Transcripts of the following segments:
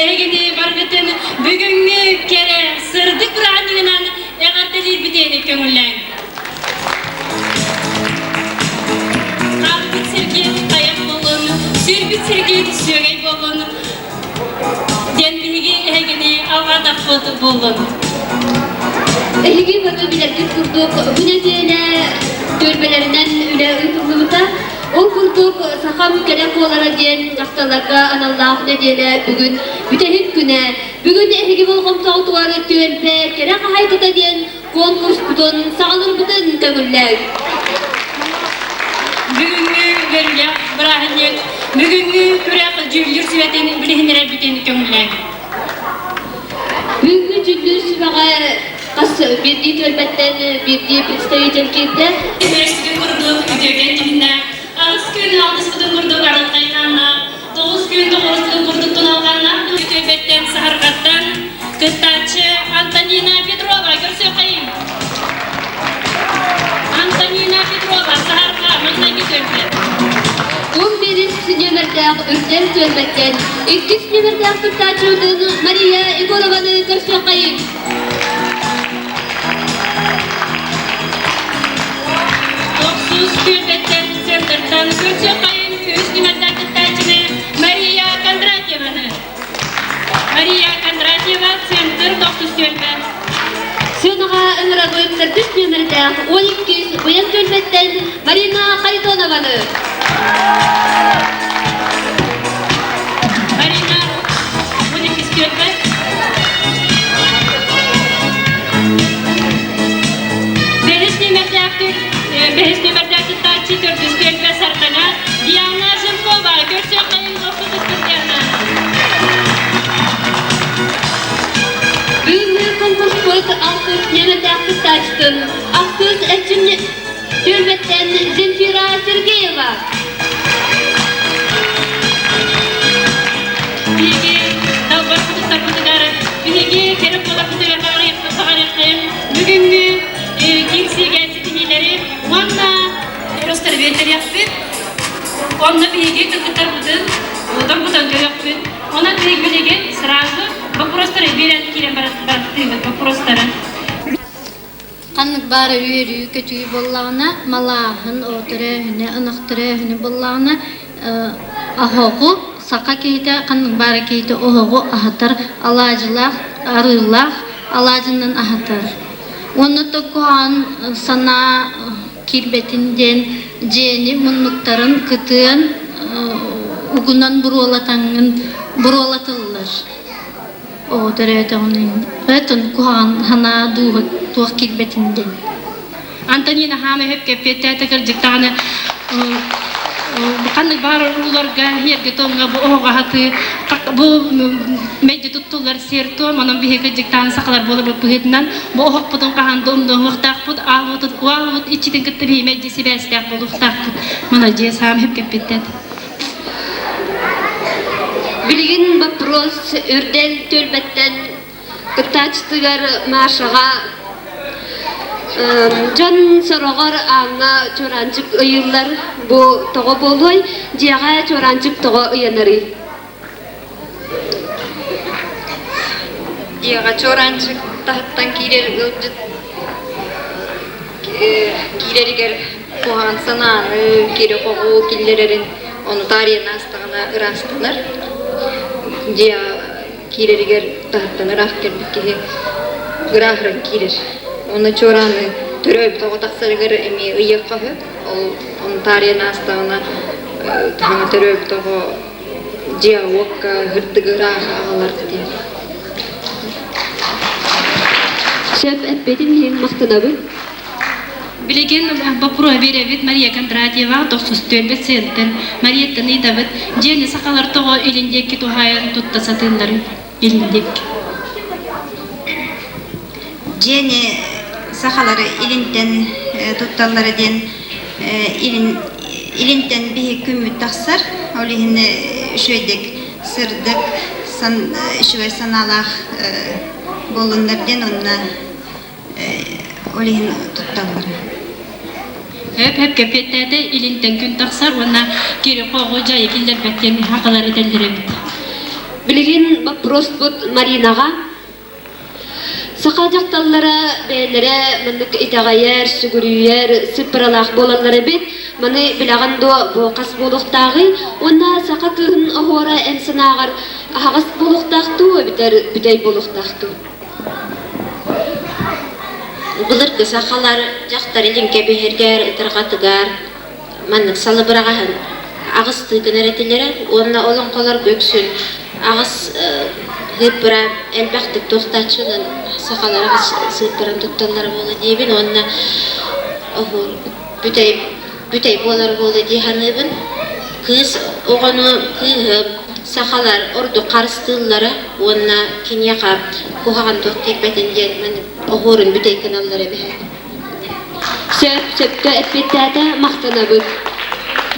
Эһигини баргытын бүгүҥҥү кэрэ сырдык бырааһынньыгынан эҕэрдэлиирбитин көҥүллээҥ. Хаампыт сиргит тайах буолун, сүүрбүт сиргит сүөгэй буолун диэн биһиги эһигини алҕаатахпыт буоллун. Эһиги бары билэргит курдук, бу нэдиэлэ түөлбэлэринэн үлэ ыытыллыбыта. Ол курдук, Сахам кэрэ куолара диэн дьахталларга аналлаах нэдиэлэ бүгүн бүтэһик күнэ. Бүгүн эһиги болҕомтоҕутугар түөлбэ кэрэ хаһаайката диэн конкурспутун саҕалыырбытын көҥүллээҥ. Бүгүҥҥү үөрүүлээх бырааһынньык, бүгүҥҥү күрэх дьүүллүүр сүбэтин билиһиннэрэрбитин көҥүллээҥ. Бүгүҥҥү дьүүллүүр сүбэҕэ хас биирдии түөлбэттэн биирдии представитель киирдэ. Үөрсүгүн курдук үтүөкэн дьүһүннээх, аҕыс күн алтыспытын курдук арылхай хааннаах, тоҕус күн тоҕуруспутун курдук туналҕаннаах түөлбэттэн саһарҕаттан кыттааччы Антонина Петрова көрсүөххэйиҥ. Антонина Петрова, Саһарҕа, маҥнайгы түөлбэ. 11 нүөмэрдээх Үрдэл түөлбэттэн иккис нүөмэрдээх кыттааччыбытын Мария Егорованы көрсүөххэйиҥ. Тохсус түөлбэттэн центртан көрсүөххэйиҥ үһүс нүөмэрдээх кыттааччыны Мария Кондратьеваны. Мария Кондратьева, центр тохсус түөлбэ. Сыанаҕа ыҥырабыт төрдүс нүөмэрдээх 12 Быйаҥ түөлбэттэн Марина Харитонованы. Марина 12 түөлбэ. Бэһис нүөмэрдээх бэһис нүөмэрдээх кыттааччы төрдүс түөлбэ Сардаҥа Диана Жиркова көрсүөххэйин охсутуспут Диана. Бүгүҥҥү конкурспут алтыс нүөмэрдээх кыттааччытын ахсыс эрчим түөлбэттэн Земфира Сергеева. Биһиги далбар кытыктарбытыгар, биһиги кэрэ буоларбытыгар баҕарыахпыт бүгүҥҥү киирсиигэ ситиһиилэри уонна просто биэртэриэхпит. Онно биһиги кыргыттарбытын доргутан көрүөхпүт. Онон биһиги билигин сразу вопростары биэрэн киирэн бараттыыбыт вопростары. Ханнык баара үөрүү-көтүү буоллаҕына, малааһын, оҕо төрөөһүнэ, ынах төрөөһүнэ буоллаҕына, оһоҕу саха киһитэ ханнык баара киһитэ оһоҕу аһатар алаадьылаах, арыылаах алаадьынан аһатар. Уонна куһаҕан санаа киирбэтин диэн дьиэни муннуктарын кытыан угунан буруолатаҥҥын буруолатыллар. Оҕо төрөөтөҕүнэ ытын куһаҕан санаа дууһа туох киирбэтин диэн. Антонина хаама өһөп кэппиэттээтэ кырдьык даҕаны ханнык баар урууларга иһэргэ туомҥа бу оһоҕо аһатыы бу мэлдьи туттуллар сиэр-туом онон биһиги кырдьыктаан сахалар буоларбыт быһыытынан бу оһохпутун хаһан да умнуохтаахпыт аалбытын уаалбыт иччитин кытта биһи мэлдьи сибээстээх буолуохтаахпыт маладьыас хаама өһөп кэппиэттээтэ Билигин боппуруос үрдэл түөлбэттэн кыттааччытыгар Машаҕа дьон сороҕор ааҥҥа чуораанчык ыйыыллар. Бу тоҕо буолуой? Дьиэҕэ чуораанчык тоҕо ыйанарый? Дьиэҕэ чуораанчык таһыттан киирэр ыалдьыт киирэригэр куһаҕан санааны, кири-хоҕу киллэрэрин ону таарыйан аастаҕына ыраастанар. Дьиэҕэ киирэригэр таһыттан ыраах кэлбит киһи ырааһыран киирэр. Уонна чуорааны төрөөбүт оҕо тахсарыгар эмиэ ыйыахха сөп. Ол ону таарыйан аастаҕына хаһан төрөөбүт оҕо дьиэҕэ-уокка сырдыгы ырааһы аҕалар диэн. Сөп эппитин иһин махтанабын. Билигин боппуруоһу биэрэбит Мария Кондратьева тохсус түөлбэ центр Марияттан ыйытабыт дьиэни сахалар тоҕо илин диэки туһаайан тутта сатыылларын илин диэки. Дьиэни сахалары илинтэн тутталлара диэн илин илинтэн биһи күммүт тахсар ол иһин үчүгэйдик сырдык үчүгэй санаалаах буоллуннар диэн онно ол иһин тутталлара. Хөп-хөп кэппиэттээтэ илинтэн күн тахсар уонна кири-хоҕу дьайы киллэрбэт диэн сахалар этэллэр эбит. Билигин боппуруоспут Маринаҕа. Саха дьахталлара бэйэлэрэ маннык итэҕэйэр, сүгүрүйэр, сыппыралаах буолаллар эбит. Маны билэҕин дуо, бу хас буолуохтааҕый? Уонна саха кыыһын оһуора эн санааҕар аһаҕас буолуохтаах дуу эбэтэр бүтэй буолуохтаах дуу? Былыргы сахалар дьахтар илин кэбиһэргэр, ытырҕатыгар маннык салыбыраҕаһын аҕыстыы гынар этилэрэ уонна олоҥхолорго үксүн аҕыс сыыппара элбэхтик туохтааччынан сахалар аҕыс сыыппаран тутталлара буолуо диибин уонна оһуор бүтэй бүтэй буолар буолуо дии саныыбын. Кыыс оҕону кыыһы сахалар ордук харыстыыллара уонна киниэхэ куһаҕан туох киирбэтин диэн оһуорун бүтэй гыналлар эбээт. Сөп, сөпкө эппиэттээтэ, махтанабыт.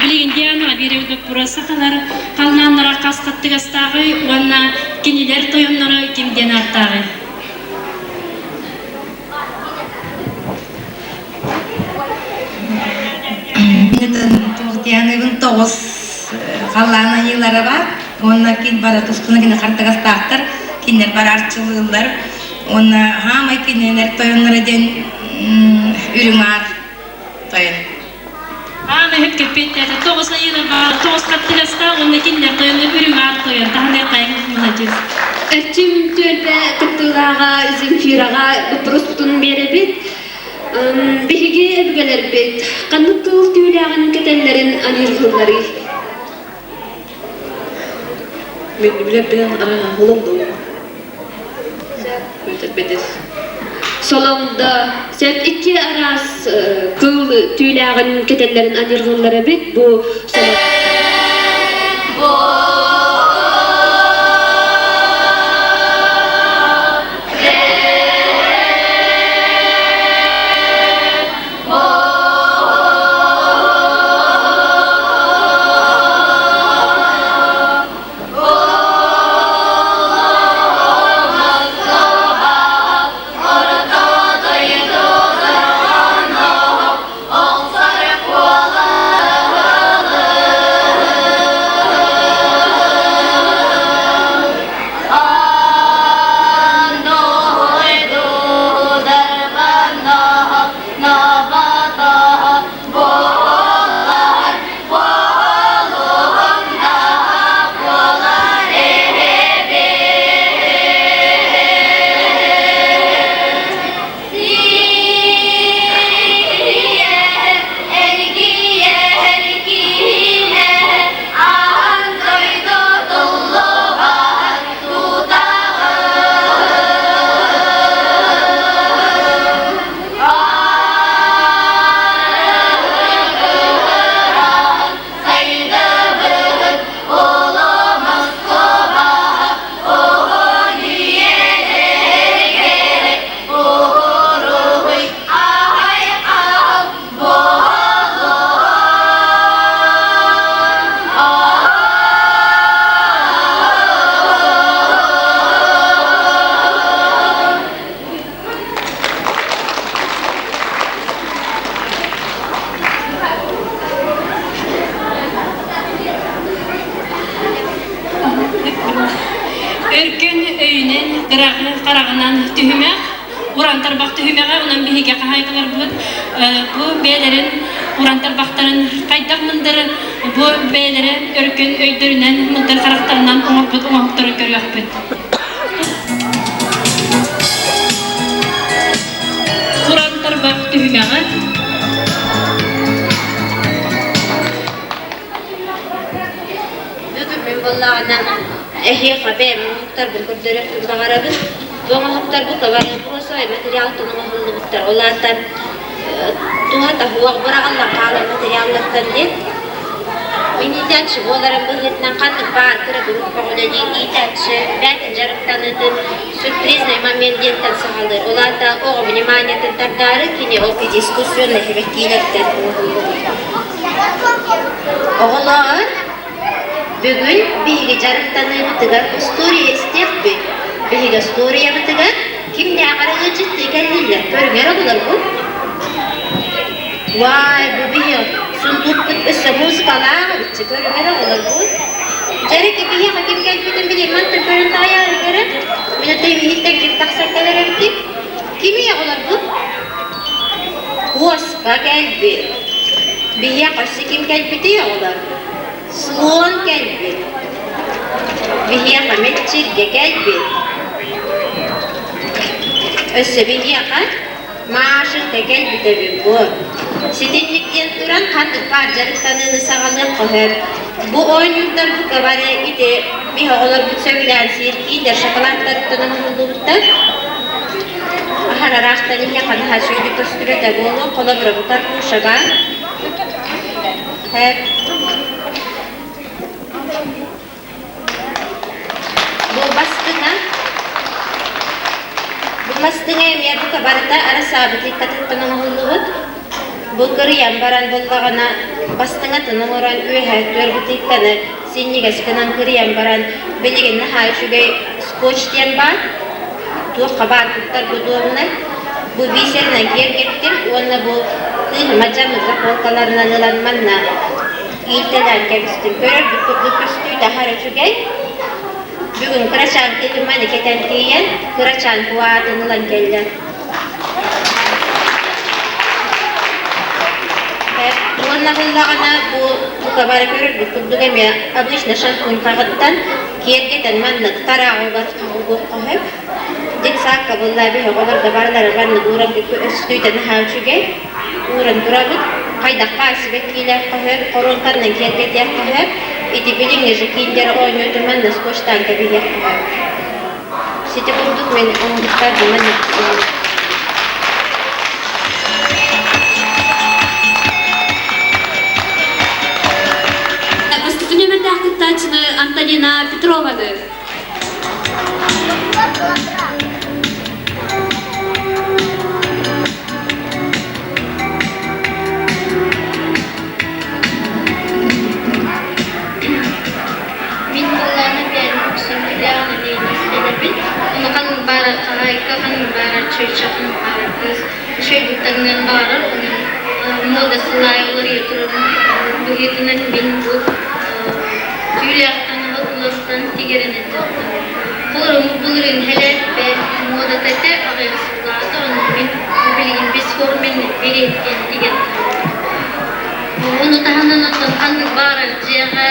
Билигин Диана биэрэбит боппуруос сахалар халлааннара хас хаттыгастааҕый уонна кинилэр тойонноро ким диэн ааттааҕый? Туохтианыыбын тоҕус халлаан айыылара бар уонна кин бара тустуна кини хартыгастаахтар кинилэр бараарчылыыллар уонна хаамай кинилэр тойонноро диэн үрүҥ аар тойон. Аана үһүт кэппиэттээтэ тоҕус айыылар баар тоҕус хаттыгастаах уонна кинилэр тойоннор үрүҥ аар тойон таһыныах хайын маладьыас. Эрчим түөлбэ кыттыылааҕа Земфираҕа боппуруоспутун биэрэбит. Биһиги өбүгэлэрбит ханнык кыыл түүлээҕин кэтэллэрин аньыыргыылларый? Билэрбинэн холоҥдо Бэдис. Солоҥдо сөп икки араас кыыл түүлээҕин кэтэллэрин аньыыргыыллар эбит. Бу Өркөн өйүнэн, кыраҕы хараҕынан түһүмэх, уран тарбах түһүмэҕэ, онон биһиги хаһаайкаларбыт бу бэйэлэрин уран тарбахтарын хайдах мындырын, бу бэйэлэрин өркөн өйдөрүнэн, мындыр харахтарынан оҥорбут оҥоһуктарын көрүөхпүт. Уран тарбах түһүмэҕэ. Бүгүн мин буоллаҕына эһиэхэ бэйэм оҥоһуктарбын көрдөрүөхпүн баҕарабын. Бу оҥоһуктарбыт товарно-бросовай материалтан оҥоһуллубуттар. Ол аата туһа таһуох быраҕыллан хаалар материаллартан диэн. Мин иитээччи буоларым быһыытынан ханнык баар кыра группаҕа үлэлиир иитээччи бэйэтин дьарыктаныытын сюрпризнай момент диэнтэн саҕалыыр. Ол аата оҕо вниманиетын тардаары кини ол искусственнай эбэккиилэртэн оҥоһуллубут. Оҕолоор, бүгүн биһиги дьарыктаныыбытыгар устуоруйа истиэхпит. Биһиги устуоруйабытыгар кимнээҕэр ыалдьыттыы кэллиллэр, көрүҥэр оҕолорбут. Уай, бу биһи сундуукпут өссө музыкалаах эбитчи, көрүҥэр оҕолорбут. Дьэ, биһиэхэ ким кэлбитин билиммин. Онно тэйиһиттэн ким тахсан кэлэр эбитий? Кимий оҕолорбут? Куоска кэлбит. Биһиэхэ өссө ким кэлбитий оҕолор? Слон кэлбит. Биһиэхэ мэччиргэ кэлбит. Өссө биһиэхэ Машенька кэлбит эбит буо. Ситинник диэн туран ханнык баар дьарыктаныыны саҕалыахха сөп. Бу оонньуурдар бука бары ити биһи оҕолорбут сөбүлээн сиир кииннэр шоколадтарыттан оҥоһуллубуттар. Аһар араастан иһиэхэ наһаа үчүгэйдик көстүбэтэ буолуо. Холобура бу карпушаға. Бу бастыҥа Бу бастыҥа эмиэ бука барыта арасаабыт иккатыттан оҥоһуллубут. Бу кырыйан баран буллаҕына бастыҥатын оҥорон үөһэ түөрбүтүкканы синньигэс гынан кырыйан баран билигин наһаа үчүгэй скотч диэн баар. Туохха баар туттарга удобнай. Бу бисеринэн киэргэттим уонна бу кыыһым адьаммыт заколкаларынан ылан манна иилтэлээн кэбистим. Көрөрбүт курдук көстүү таһар үчүгэй. Бүгүн кырачаан кыыһым маны кэтэн тиийэн, кырачаан куаатын ылан кэллэ. Уонна буллаҕына бу бука бары көрөрбүт курдук эмиэ обычно шампунь хаҕыттан киэргэтэн маннык тарааҕыгар хаҕылгыахха сөп. Детсадка булла биһи оҕолорго барылары маннык ууран өстүүтэ наһаа үчүгэй. Ууран турабыт. Хайдахха сибэккиилээх сөп, хоруоҥканнан киэргэтиэххэ сөп. Ити билиҥҥи же киндер оонньуутун манна скотчтаан кэбиһиэххэ сөп. Сити курдук мин оҥоһуктарбын маннык Бастакы нүөмэрдээх кыттааччыны Антонина Петрованы. Мин буоллаҕына бэйэм үксүн түгэҕин эмиэ истэнэбин. Улахан баарар хаһаайка, ханнык баарар чүөчэ, ханнык баарар кыыс үчүгэйдик таҥныан баҕарар. Онон муода сылаайа уларыйа турарын быһыытынан мин бу түүлээх таҥаһы уларытан тигэрин эттэхпинэ. Холорум былырыын хэлээппэр муодата этэ аҕыйах сыллааҕыта, онон мин бу билигин бесформенный берет диэн тигэн таһаарбытым. Ону таһынан оттон ханнык баарар дьиэҕэ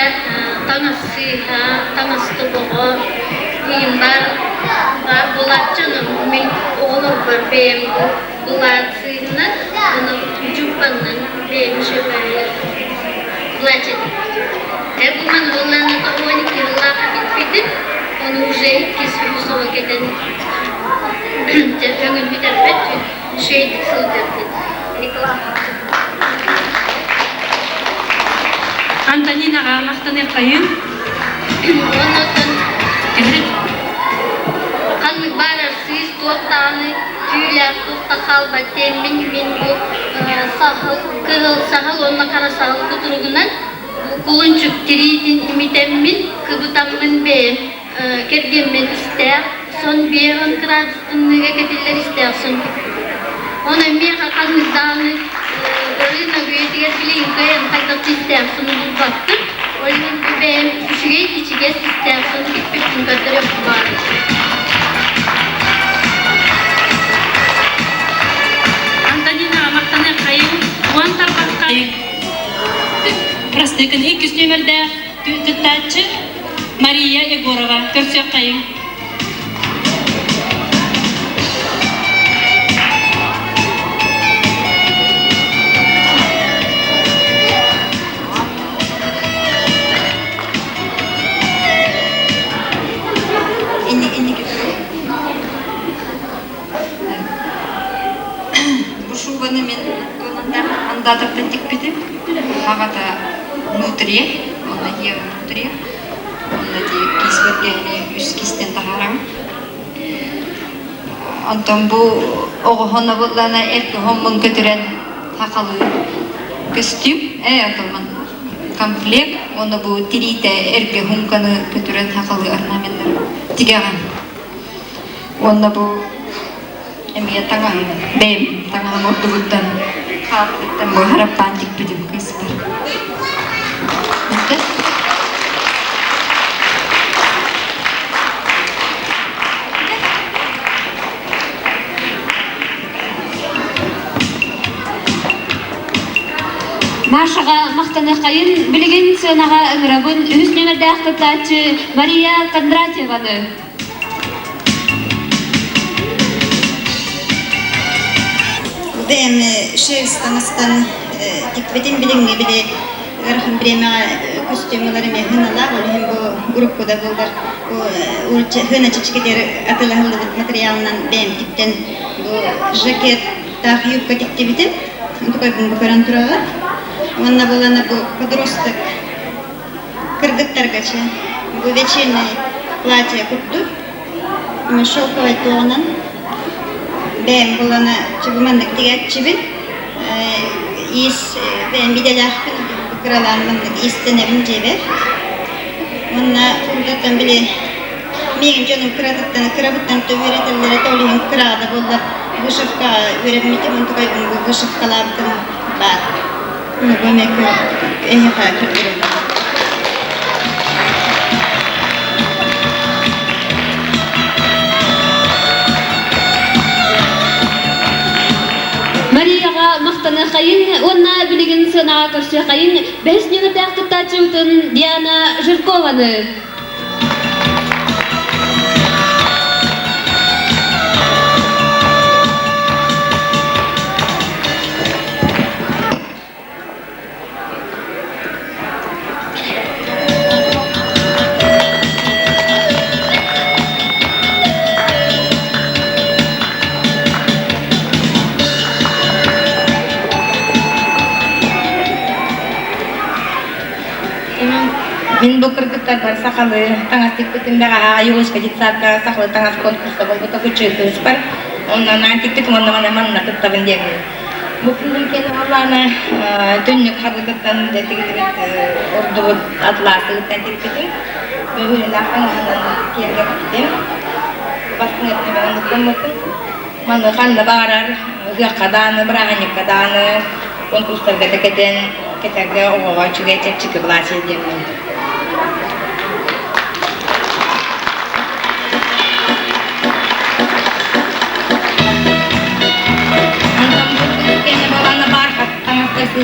таҥас сыыһа, таҥас тобоҕо иһин баар баар буолааччы, онон мин оҕолорбор бэйэм бу былаат сыыһынан, ону дьууппаннан бэйэм үчүгэй платье Эргуман буоллаҕына 12 сыллаахха кэлбитим, ону уже иккис үһүс оҕо кэтэн өҥүн бүтэрбэт үчүгэйдик сылдьарбыт. Реклама. Антонинаҕа махтаныаххайын. Уонна оттон ханнык баарар сыыс туох даҕаны түүлээх туох да хаалбат диэммин мин бу саһыл, кыһыл саһыл уонна хара саһыл кутуругунан кулунчук тириитин имитэммин, кыбытаммын бэйэм кэргэммин истээх сон биэһин кыраадыс тымныыга кэтиллэр истээх сон киппитим. Онон миэхэ ханнык даҕаны ырыынак үйэтигэр билигин кыайан хайдах да истээх сону булбаппын. Ол иһин бу бэйэм үчүгэй ичигэс истээх сону киппиппин көрдөрүөхпүн баҕарабын. Антонинаҕа махтаныаххайыҥ, уон тарбахха Простыкын иккис нүөмэрдээх кыттааччы Мария Егорова. Көрсүөххэйиҥ. Бу шубаны мин андатартан тикпитим. Аҕата внутри, онно дьиэ внутри, онно дьиэ киис бэргэһини үс киистэн таһаарабын. Онтон бу оҕоһон обуллана эркоһоммун көтүрэн хахалыы көстүүм, ээ онтон комплект, уонна бу тириитэ эргэ хумканы көтүрэн хахалыы орнаменнар тигэҕин. Уонна бу эмиэ таҥаһым, бэйэм таҥаһым ордугуттан хаалбытыттан бу хараппаан тикпитим кыыспар. Машаҕа махтаныаххайын, билигин сыанаҕа ыҥырабын үһүс нүөмэрдээх кыттааччы Мария Кондратьеваны. Бэйэм шерсть таҥастан тикпитим билиҥҥи били ыарахан бириэмэҕэ көстүүмүлэр эмиэ хыналаах, ол иһин бу урукку да буоллар хына чэчкитигэр атыылаһыллыбыт материалынан бэйэм тиктэн бу жакеттаах юбка тиктибитим. Онтукайбын бу көрөн тураҕыт. Уонна булана бу подросток кыргыттарга чэ бу вечерний платье курдук шелковай туоҕунан бэйэм булана чэ бу маннык тигээччибин иис бэйэм идэлээхпин кыралаан маннык иистэнэбин дьиэбэр уонна урутаттан били миигин дьонум кыратыттан кырабыттан үөрэтэллэрэ ол иһин кыраҕа да буоллар вышивкаҕа үөрэммитим онтукайбын бу вышивкалаабытым баар бу эмиэ эһиэхэ көрдөрөбүн. Марияҕа махтаныаххайын уонна билигин сыанаҕа көрсүөххэйин бэһис нүөмэрдээх кыттааччыбытын Диана Жиркованы. Мин бу кыргыттарбар сахалыы таҥас тикпитим бэҕэһээ Айылышка детсадка сахалыы таҥас конкурса буолбута кыччыытыспар. Онно анаан тикпитим уонна манна манна кыттабын диэммин. Бу кыыһым кэлэ буоллаҕына түннүк хабытыттан дьэ тигиллибит ордубут атласыгыттан тикпитим. Бөһүөлээх таҥаһынан киэргэппитим. Бастыҥ өттүбэр оннуктаммытым. Маны ханна баҕарар ыһыахха даҕаны, бырааһынньыкка даҕаны конкурстарга да кэтэн кэтэргэ оҕоҕо үчүгэй чэпчэки платье диэммин.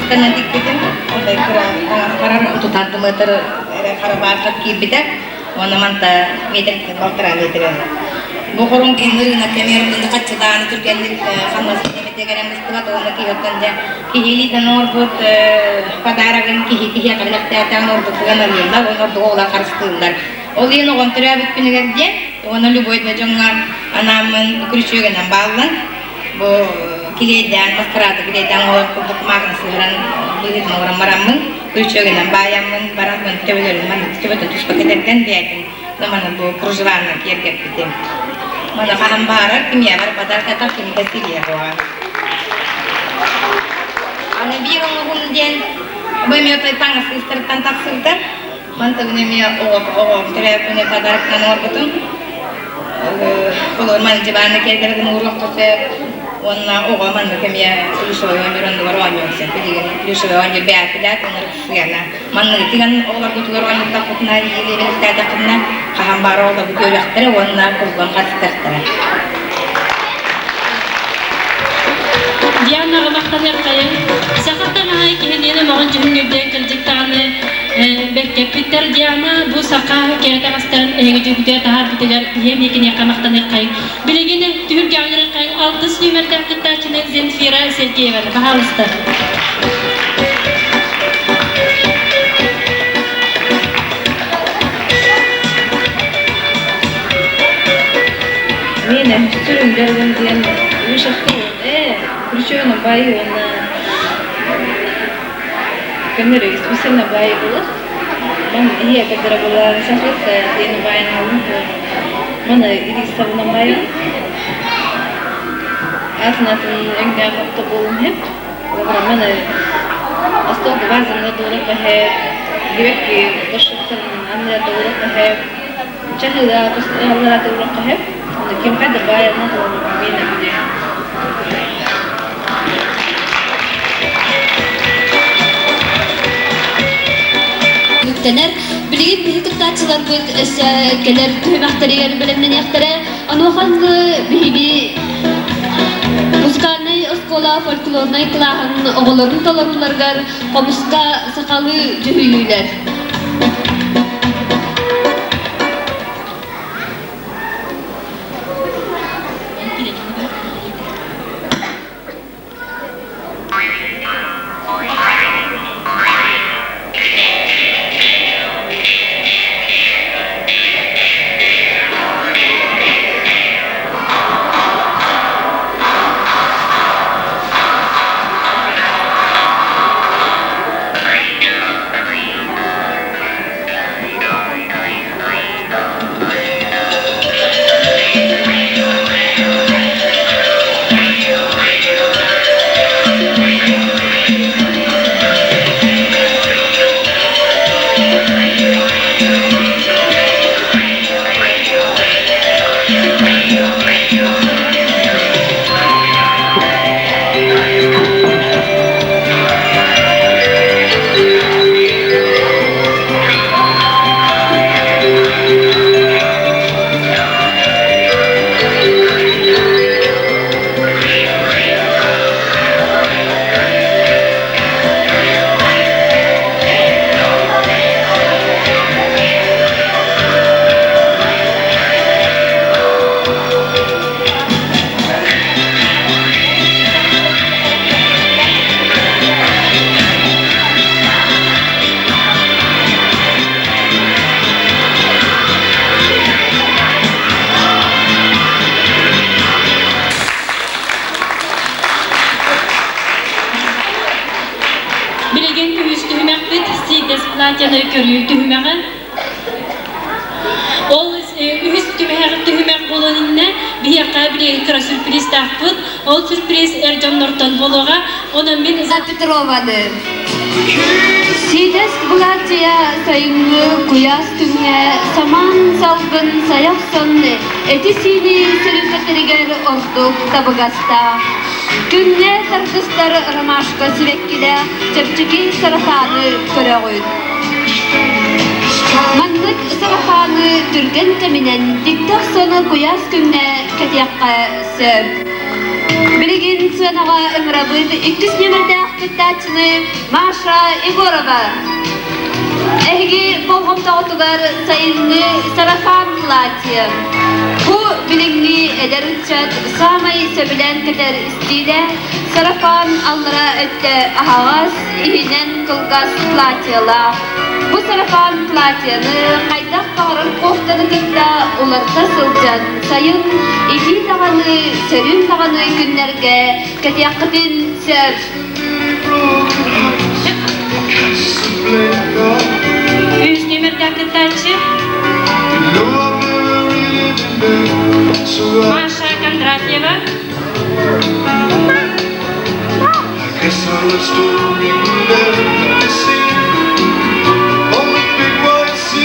Таҥастар тикпитим. Ондай кыра таҥас барар тутан эрэ хара баархат киирбитэ. Уонна манта метр балтараа метр. Бу хорун киннырына кэмер мында хаччытааны түргэнник хамнас эмитегерен быстыбат уонна киһиттэн дьэ киһилиитэн оҥорбут подарогын киһи киһиэхэ бэлэхтээтээн ордуктуган алыыллар уонна ордуга оҕолор харыстыыллар. Ол иһин оҕом төрөөбүт күнүгэр диэн уонна любой да дьоҥҥо анааммын күрүчүөгэнэн бааллан бу килиэйдээн маскарааты килиэйдээн оҥорор курдук маакын сыһыран быһыытын оҥорон бараммын күрүчүөгэнэн баайаммын бараммын төбөлөрүн маннык төбөтүн туспа кэтэрдэн бэйэтин маны бу кружеванан киэргэппитим. Маны хаһан баарар кимиэҕэр подаркатах кинигэ сириэ буола. Аны биир оҥоһум диэн бу эмиэ таҥас сыыстарыттан тахсыбыта. Мантан эмиэ оҕо оҕо төрөөппүнэ подарканан оҥорбутум. Холор маны дьыбааны киэргэлэтин ууруохха сөп. Уонна оҕо маннык эмиэ плюшевой оонньуур оннугар оонньуон сөп. Билигин плюшевой оонньуур бэйэпилээт оннук сыана. Манныгы тигэн оҕолоргутугар оонньуттахпытына, илиибэлэхтээтэххитинэ, хаһан баар оҕолорбут үөрүөхтэрэ уонна кулган хастыахтара. Дианаҕа махтаныаххайыҥ. Саха таҥаһа киһиниэнэ моҕун дьүһүҥҥүрдээн кырдьык даҕаны бэркэппиттэр. Диана бу саха кэрэ таҥастарын эһиги дьүгүтэ таһаарбытыгар ийэм киниэхэ махтаныаххайыҥ. Билигин түһүлгэҕэ алтыс нүөмэрдээх кыттааччыны Земфира Сергееваны пожалуйста. Мен сүрүн дьарыгым диэн вышивка крючевина баайыы уонна көннөрү искусственно баайыы буолар. Ман ийэ кадара буолар салфетка диэни баайан алым маны илииставынан баайабын. Атын-атын өҥнөөх охто буолун иһин. Маны остуолга вазаны дуурап иһэр, грекки горшоктарын анныгар дуурап иһэр. Чаһыга аллара туруохха сөп. Ким хайда баайарынан миэнэ билиэ. Үктэнэр. Билигин биһи кыттааччыларбыт өссө кэлэр түһүмэхтэригэр бэлэмнэниэхтэрэ. Онуоха биһиги музыкальнай оскуола оскуола фольклорнай кылааһын оҕолорун толорууларыгар хомуска сахалыы дьүһүйүүлэр. Билигин үһүс түһүмэхпит сиидэс платьяны көрүү түһүмэҕэ. Ол үһүс түһүмэх түһүмэх буолуон иннинэ биһиэхэ билигин кыра сюрпризтаахпыт. Ол сюрприз эр дьоннортон буолуоҕа. Онон мин Петрованы Сиидэс былааччыйа сайыҥҥы куйаас күҥҥэ самаан салгын сайа охсон эти-сиини сөрүүкэтэригэр ордук табыгастаах. Күҥҥэ тардыстар ромашка сибэккилээх чэпчэки сарафаны көрөҕүт. Маннык сарафаны түргэн кэминэн тикти охсон куйаас күҥҥэ кэтиэххэ сөп. Билигин сыанаҕа ыҥырабыт иккис нүөмэрдээх кыттааччыны Маша Егорова. Эһиги болҕомтоҕутугар сайыҥҥы сарафан платье. Бу билиҥҥи эдэр ыччат саамай сөбүлээн кэтэр истиилэ сарафан аллара өттө аһаҕас, иһинэн кылгас платьелаах. Бу сарафан платьены хайдах баҕарар кофтаны кытта уларыта сылдьан сайын итии даҕаны, сөрүүн даҕаны күннэргэ кэтиэххитин сөп. Үс нүөмэрдээх кыттааччы Маша Кондратьева.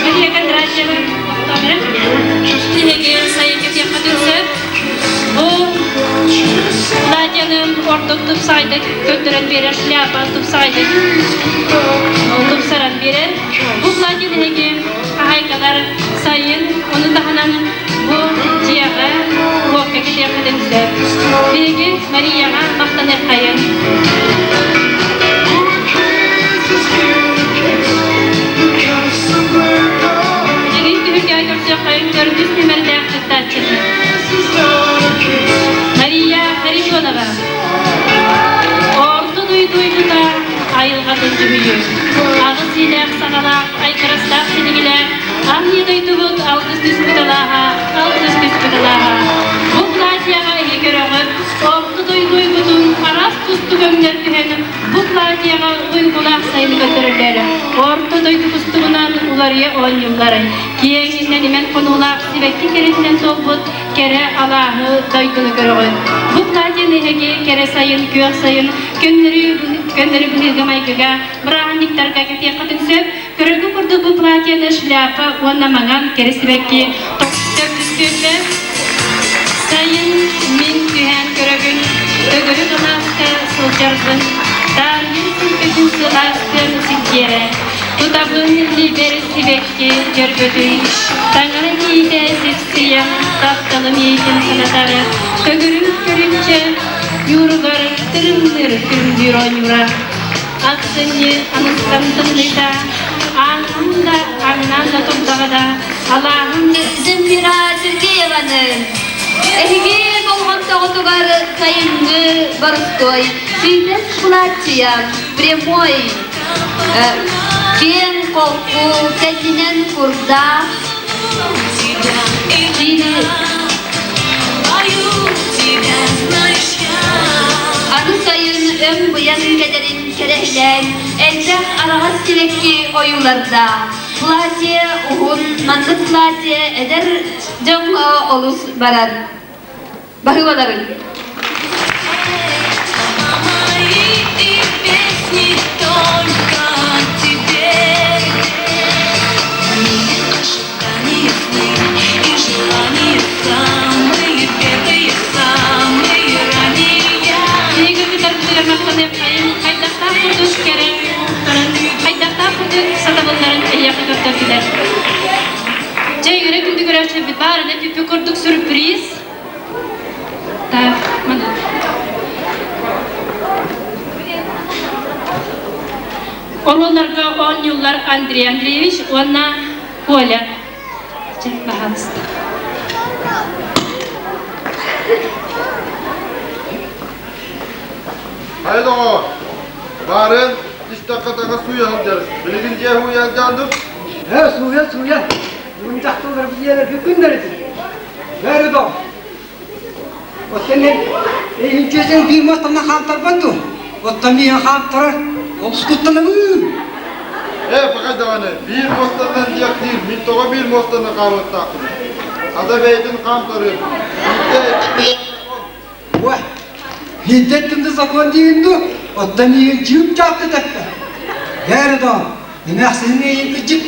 Мария Кондратьева. Тиһиги сайын кэтиэххэ сөп. Бу Надяным ордук тупсаҕайдык көрдөрөн биэрэр шляпа тупсаҕайдык тупсаран биэрэр. Бу платье эһиги хаһайкалар сайын ону таһынан бу дьиэҕэ уокка кэтиэххитин сөп. Биһиги Марияҕа махтаныаххайын. Билигин түһүлгэ көрсүөххэйин төрдүс нүмердээх кыттааччыны. Мария Харитонова. Орто дойдуйбута айылҕатын дьүһүйүү. Аҕыс иилээх саҕалаах, айгырастаах силигилээх, Анни дойдубут алгыс түспүт алааһа, алгыс түспүт алааһа. Бу платьяҕа эһи көрөҕүт, орто дойдуйбутун араас тустук өҥнөр түһэн, бу платьяҕа уйгулаах сайыны көрдөрөллөр. Орто дойду кустугунан уларыйа оонньууллар. Киэҥинэн имэн хонуулаах сибэкки кэрэтинэн туолбут кэрэ алааһы дойдуну көрөҕүн. Бу платьяны эһиги кэрэ сайын, күөх сайын көннөрү көннөрү быһыыга-майгыга бырааһынньыктарга кэтиэххитин сөп. Көрөргө курдук бу платьяны шляпа уонна маҥан кэрэ сибэкки төрдүстүөппэ. Сайын мин түһээн көрөбүн, төгүрүк алааска сылдьарбын, таарыйан силбэтин сылаастыан сиккиэрэ. Тутабын либер сибэкки дьөрбөтүн, таҥара миитэ сипсийэн, тапталым иитин санатар, төгүрүк көрүнчэ юругар. Тырымныыр күндүүр оонньуура Ахсынньы аныстан тымныыта Ааҥҥын да, аҥнаан да турдаҕа да Алааһым Земфира Сергееваны Эһиги болҕомтоҕутугар сайыҥҥы боростуой сүүнэс былааччыйа прямой киэҥ холку кэннинэн курдаах Аны сайын өҥ-быйаҥ кэлэрин кэрэһилээн, элбэх араҕас сибэкки ойуулардаах. Платье уһун, маннык платье эдэр дьоҥҥо олус барар. Баһыыбаларын. Хайдахтаах курдук кэрэ хайдахтаах курдук сатабылларын эһиэхэ көрдөрдүлэр. Дьэ, үөрэ күндү көрөөччүлэрбит баарына түппү курдук сюрприз. Так, маны. Оруолларга оонньууллар Андрей Андреевич уонна Коля. Чэ, пожалуйста. Хайа доҕоор, баарын истэххэ таҥас сууйа сылдьар. Билигин дьиэ сууйа сылдьаандык? Ээ, сууйа, сууйа. Бүгүн дьахталлар дьиэлэргэ күннэритин. Бәрі доо. Оттон мен эйинчесен биир мастана хаамтарбат дуо? Оттон миэхэ хаамтарар, олус куттанабын. Ээ, пакай даҕаны, биир муостанан диэхтиир, мин тоҕо биир муостаны хаамыахтаахпын? Хата бэйэтин хаамтарыам. Биирдэ Уой, биирдэ да закон диигин дуу, оттон миигин чыып чаапта тэптэ. Бээрэ доо, эмээхсинин эйин кыдьык,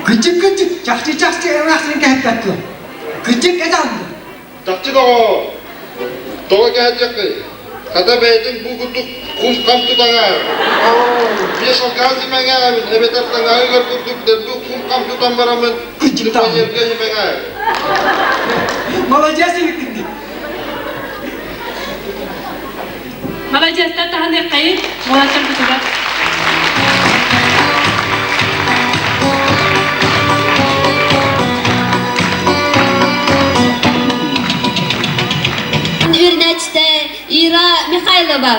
кыдьык-кыдьык, чахчы-чахчы эмээхсинин кэһэппэт дуо? Кыдьык этэ анды. Чахчы доҕоор, тоҕо кэһэтиэххий? Хата бэйэтин бу курдук кум-хам тутаҥаар. Биэс алгаас имэҥээбин, эбэтэр таҥаһыгар курдук дэлби кум-хам тутан бараммын, Кыдьыктаах. имэҥээр. Молодец эбиккин дии. Маладьыастар таһыныаххайын, уолаттарбытыгар. Үөрэнээччитэ Ира Михайлова.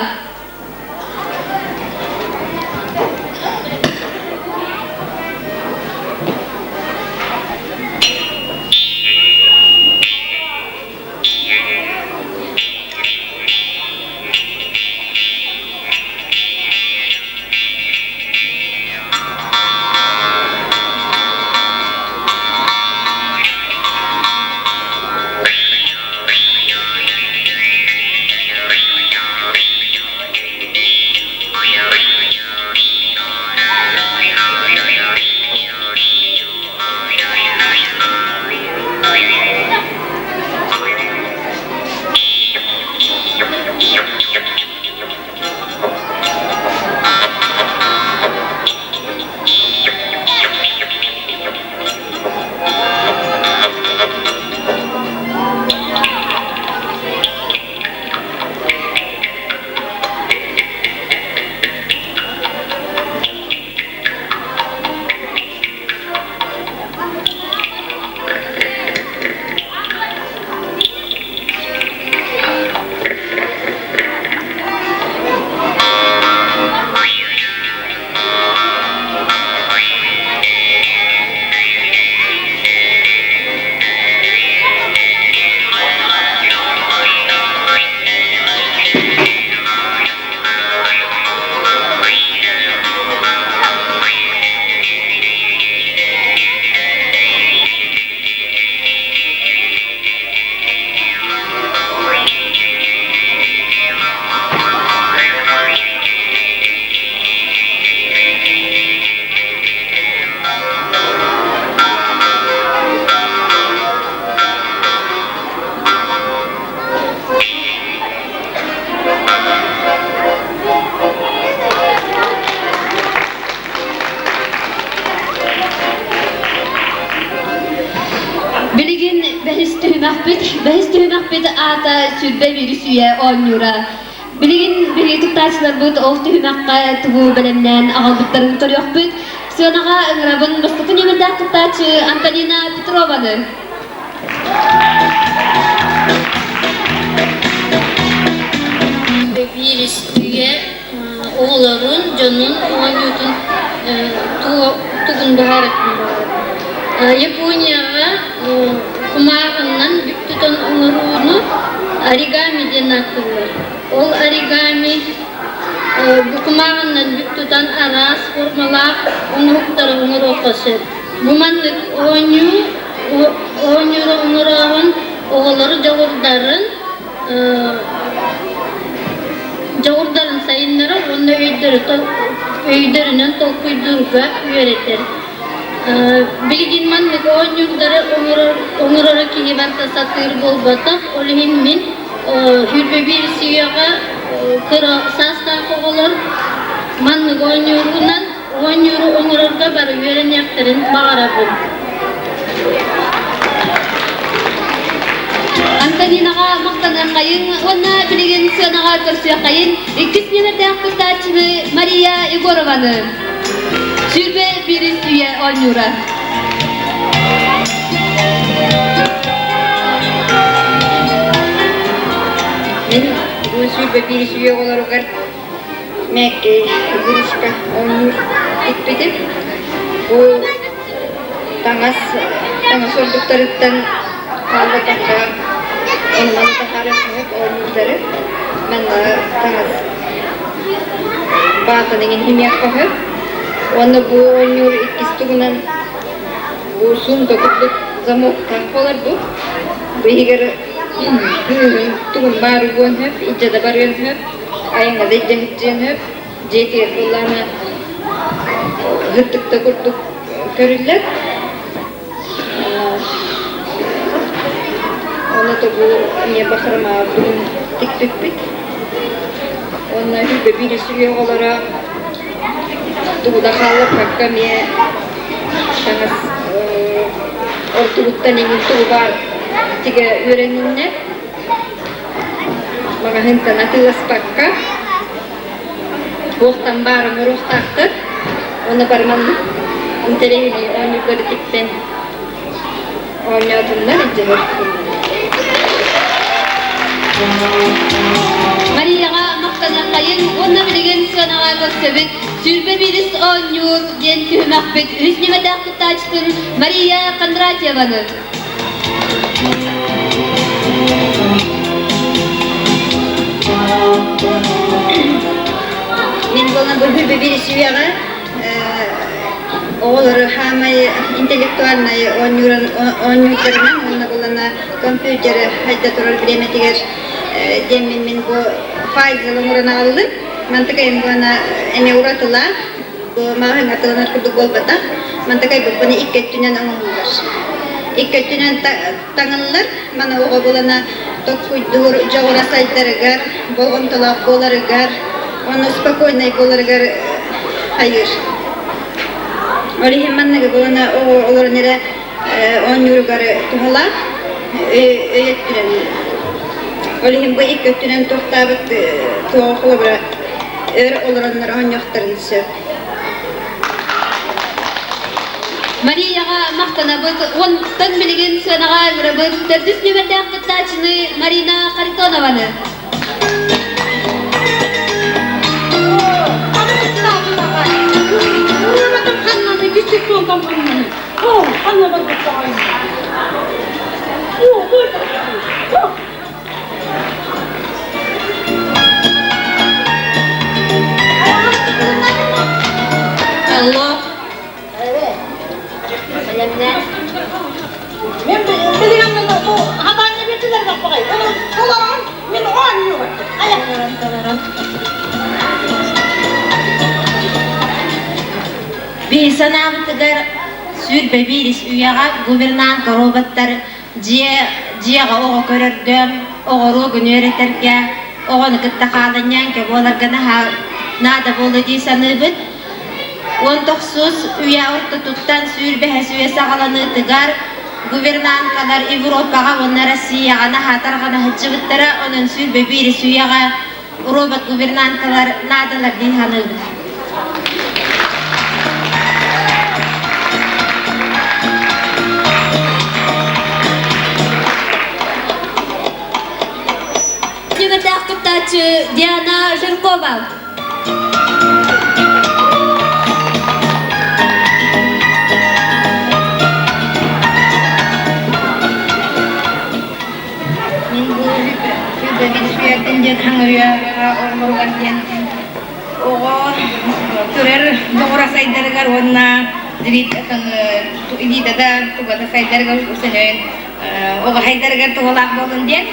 Билигин бэһис түһүмэхпит, бэһис түһүмэхпит аата Сүрбэ вирус үйэ оонньуура. Билигин биһиги кыттааччыларбыт ол түһүмэххэ тугу бэлэмнээн аҕалбыттарын көрүөхпүт. Сыанаҕа ыҥырабын бастакы нүөмэрдээх кыттааччы Антонина Петрованы. Бииристигэ оҕолорун, дьонун оонньуутун тугун быһааратын Японияҕа кумааҕынан бүк тутан оҥорууну оригами диэн ааттыыллар. Ол оригами бу кумааҕынан бүк тутан араас формалаах оҥоһуктары оҥоруохха сөп. Бу маннык оонньуу оонньууру оҥорооһун оҕолору дьоҕурдарын дьоҕурдарын сайыннарар уонна өйдөрүнэн толкуйдуурга үөрэтэр. Билигин маннык оонньуурдары оҥороро киһи барыта сатыыр буолбатах. Ол иһин мин сүүрбэ биир үйэҕэ кыра саастаах оҕолор маннык оонньуурунан оонньууру оҥорорго бары үөрэниэхтэрин баҕарабын. Антонинаҕа махтаныаххайыҥ уонна билигин сыанаҕа көрсүөххэйин иккис нүөмэрдээх кыттааччыны Мария Егорованы. 21 үйэ оонньуура. Мин бу 21 үйэ оҕолоругар мягкий игрушка оонньуур икпитим. Бу таҥас таҥас ордуктарыттан хаалбатахха онон таһаарыаххыт оонньуурдары манна таҥас баатан иҥин химиэххэ сөп. Уонна бу оонньуур иккис тугунан бу сумка курдук замоктаах буолар бу. Бу иһигэр кыыһын тугун баар угуон сөп, илдьэ да барыан сөп. Айаҥҥа да илдьэһиччиэн сөп, дьиэтигэр буоллаҕына ыһыттыкта курдук көрүллэр. Ону тобу эмиэ бахрамаабын тикпиппит. Уонна үһү биир үсүгү оҕолоро тугу да хаалларбакка эмиэ таҥас ордугуттан иҥин тугу баар тигэ үөрэниннэ. Маҕаһыынтан атыыласпакка, туохтан баар оҥоруохтаахтар уонна бары маннык интэриэһинэй оонньуулары тиктэн оонньоотуннар, илдьэһэр Марияҕа махтаныаххайыҥ уонна билигин сыанаҕа көрсөбүт 21 оонньуур диэн түһүмэхпит үһүс нүмэрдээх кыттааччытын Мария Кондратьеваны. Мин буолан бу биирсүйэҕэ оҕолору хаамай интеллектуальнай оонньуурдарынан уонна булана компьютеры хайда турар бириэмэтигэр диэммин мин бу файлы оҥорон аҕаллым. Мантыкайым буона эмиэ уратылаах Бу маҕаһыыҥҥа атыыланар курдук буолбатах. Мантакай буппаны икки өттүнэн оҥоһуллар. Икки өттүнэн таҥыллар. Маны оҕо булана токкуйдуур дьоҕура сайдарыгар, болҕомтолоох буоларыгар, уонна спокойнай буоларыгар хайыыр. Ол иһин манныгы булана оҕо олорон эрэ оонньууругар туһалаах өй өттүнэн. Ол иһин бу икки өттүнэн туохтаабыт туоҕа холобура өр олороннор оонньуохтарын сөп. Марияҕа махтанабыт. Онтон билигин сыанаҕа ыҥырабыт төрдүс нүөмэрдээх кыттааччыны Марина Харитонованы. Алло. Мен Биһи санаабытыгар 21 үйэҕэ гувернантка роботтар дьиэ дьиэҕэ оҕо көрөргө, оҕоруогун үөрэтэргэ, оҕону кытта хаалынньаҥка буоларга наһаа наада буолуо дии саныыбыт. Уон тохсус үйэ ортотуттан сүүрбэһэс үйэ саҕаланыытыгар гувернанткалар Европаҕа уонна Россияҕа наһаа тарҕана сылдьыбыттара, онон 21 үйэҕэ. робот-гувернанткалар наадалар дии саныыбын. Нүмердээх кыттааччы Диана Жиркова. Мин бу Сүбэбит диэн хаҥырыаҕа оҕолоругар диэн оҕо көрөр доҕоро сайдарыгар уонна илиитэ да туга да сайдарыгар усөнөйөн оҕо сайдарыгар туһалаах буолун диэн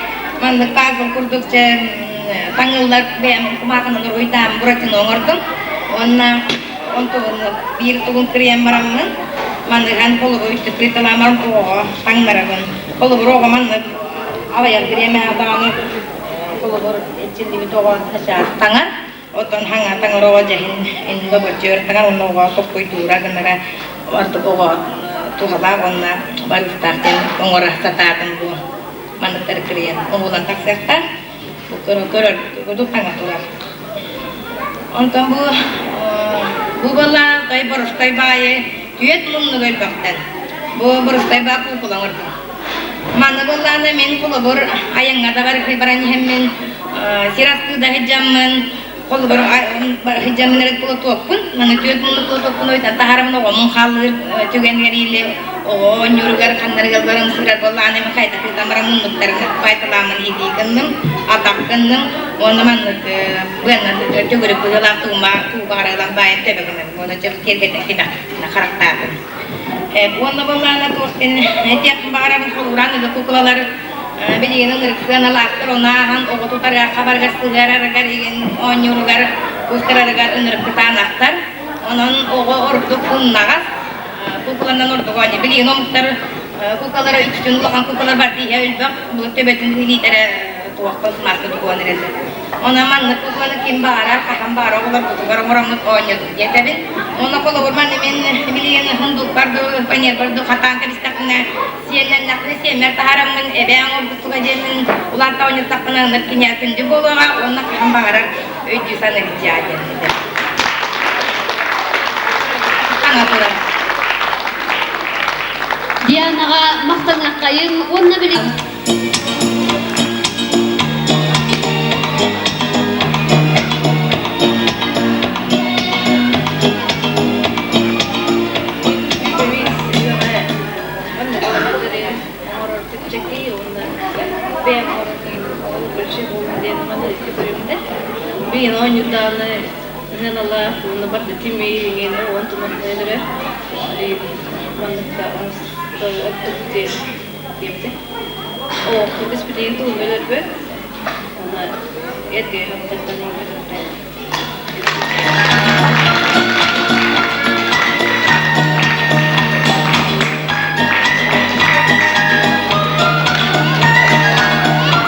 маннык пазл курдук дьэ таҥыллар бэйэм кумаахынан уруһуйдаан буратино оҥордум уонна онтугун биир тугун кырыйан бараммын маныхан холобур үстүкриталаамарым оҕоҕо таҥнарабын холобур оҕо маннык алайар бириэмэ даҕаны холобур иччиллибит оҕо таҥар Оттон хаҥа таҥар оҕо дьэһин лоботчуйар таҥар уонна оҕо коппуйдуура гынара ордук оҕо туһалаах уонна барыыстаах диэн оҥоро сатаатым бу манныктары кырыйан оҥулан тахсыахтаах. Бу көрөр курдук таҥа турар. Онтон бу бу буолла той боростой баайы түөт муннук өлбөхтөн. Бу боростой баа куукула оҥордум. Манна буоллаҕына мин холобур айаҥҥа да баран иһэммин сир астыы сылдьаммын холобур сылдьаммын эрэ платокпун маны түөрт муннук платокпун ойтон таһарамын оҕомун хааллыыр түгэнигэр или оҕо оонньууругар ханнарыгар баран сырар буоллаҕына мин хайдах ыытан баран муннуктарын байталааммын иитии гынным атах гынным уонна маннык быаннан төгүрүк быһыылаах туума тууга арыылан баайан төбө гынным уонна киэргэтэн кэтэх харахтаатым. Уонна буоллаҕына туох диэн этиэхпин баҕарабын холууран ыга куклалар билигин ынырык сыаналаахтар ону ааһан оҕо тутарыгар хабарыгар сыһыарарыгар игин оонньууругар кустарарыгар ынырык кытаанахтар. Онон оҕо ордук умнаҕас кукланан ордук оонньуур. Билигин омуктар куклалара үксүн улахан куклалар бар тииһэ өлбөх бу төбөтүн илиитэрэ туохтан смарка тугуан эрэллэр. Онон маннык кукланы ким баҕарар, хаһан баҕарар оҕолорбутугар оҥороммут оонньотун диэтэбин. Онно холобур манна мин билигин сундукпар ду, панербар ду хатаан кэбистэхпинэ, сиэннэннэхпинэ сиэммэр таһаараммын эбээ оҥорбут диэммин улаатта оонньоттохпуна ынырык киниэхэ күндү буолуоҕа уонна хаһан баҕарар өйдүү саныыр дьаа диэн этэ. Таҥа турар. Дианаҕа махтаныаххайыҥ уонна билигин Билигин оонньуурдааны сыаналаах уонна барда тимириҥин уон тумахтанылара манныкта оҥостор ордук диэн диэбитэ. Оо, кыыс билигин тугун өлөрбөт уонна эргэ хаптартан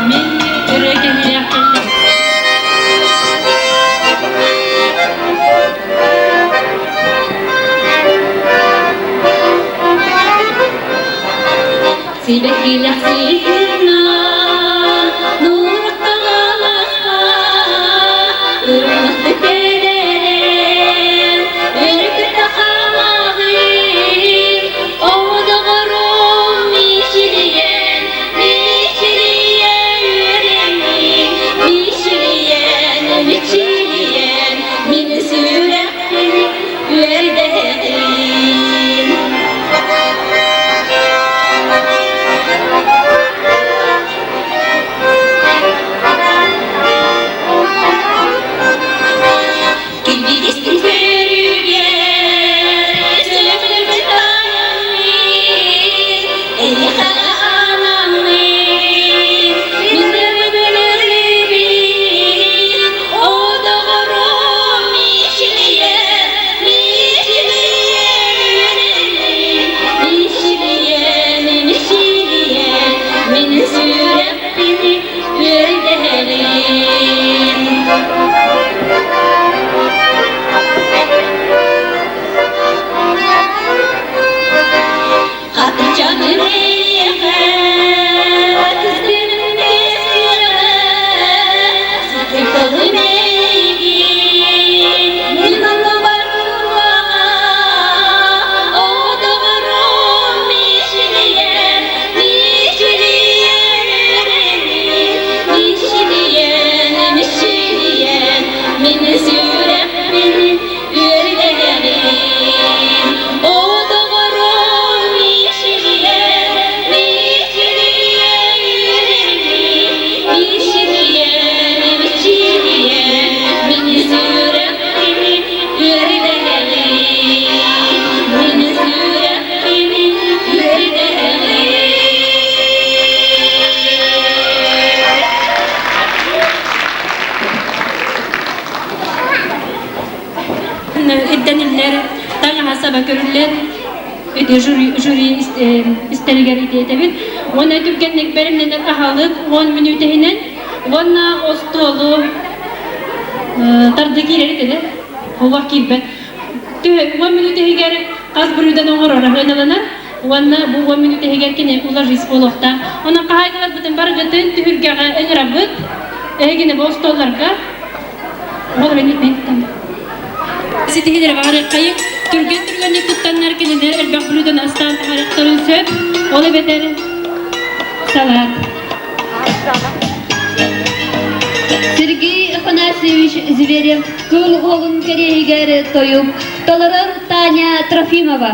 Мин өрө кэһиэх кэллим. Сибэккилэхсиинна нууртаҕаласта ырмықты кэлэрэн өрүкүтэ хаамаҕын оҕодоҕорум мичилийэн мичилийэн үөрэммин мичилийэн мичилийэн мин сүрэхпин үөрдэҕин. Кирбиристин көрүгэр сөбүлүбүт таайаммын, эйиэхэ анаммын, мин өлөрүбүн, о доҕорум мичилийэн, мичилийэн үөрэммин, мичилийэн, мичилийэн, мин сүрэхпин үөрдэһэрин. Хатычаны эйиэхэ кыстыырын кэскилэ, сытый тылым. көрүллэн ити жюри, жюри истэригэр ити этэбит. Уонна түргэнник бэлэмнэнэр аһылык 10 мүнүүтэ иһинэн уонна остуолу тарды киирэр итини олох киирбэт. 10 мүнүүтэ иһигэр хас блюданы оҥорор аһыаналанар уонна бу 10 мүнүүтэ иһигэр кини уложись буолуохтаах. Онон хаһаайкаларбытын барыгытын түһүлгэҕэ ыҥырабыт. Эһигини бу остуолларга Ситиһилэр баҕарыаххайыҥ, түргэн-түргэнник туттаннар кинилэр элбэх блюданы астаан таһаарыахтарын сөп, ол эбэтэр салат. Сергей Афанасьевич Зверев Кыыл уолун кэриэһигэр тойук толорор Таня Трофимова.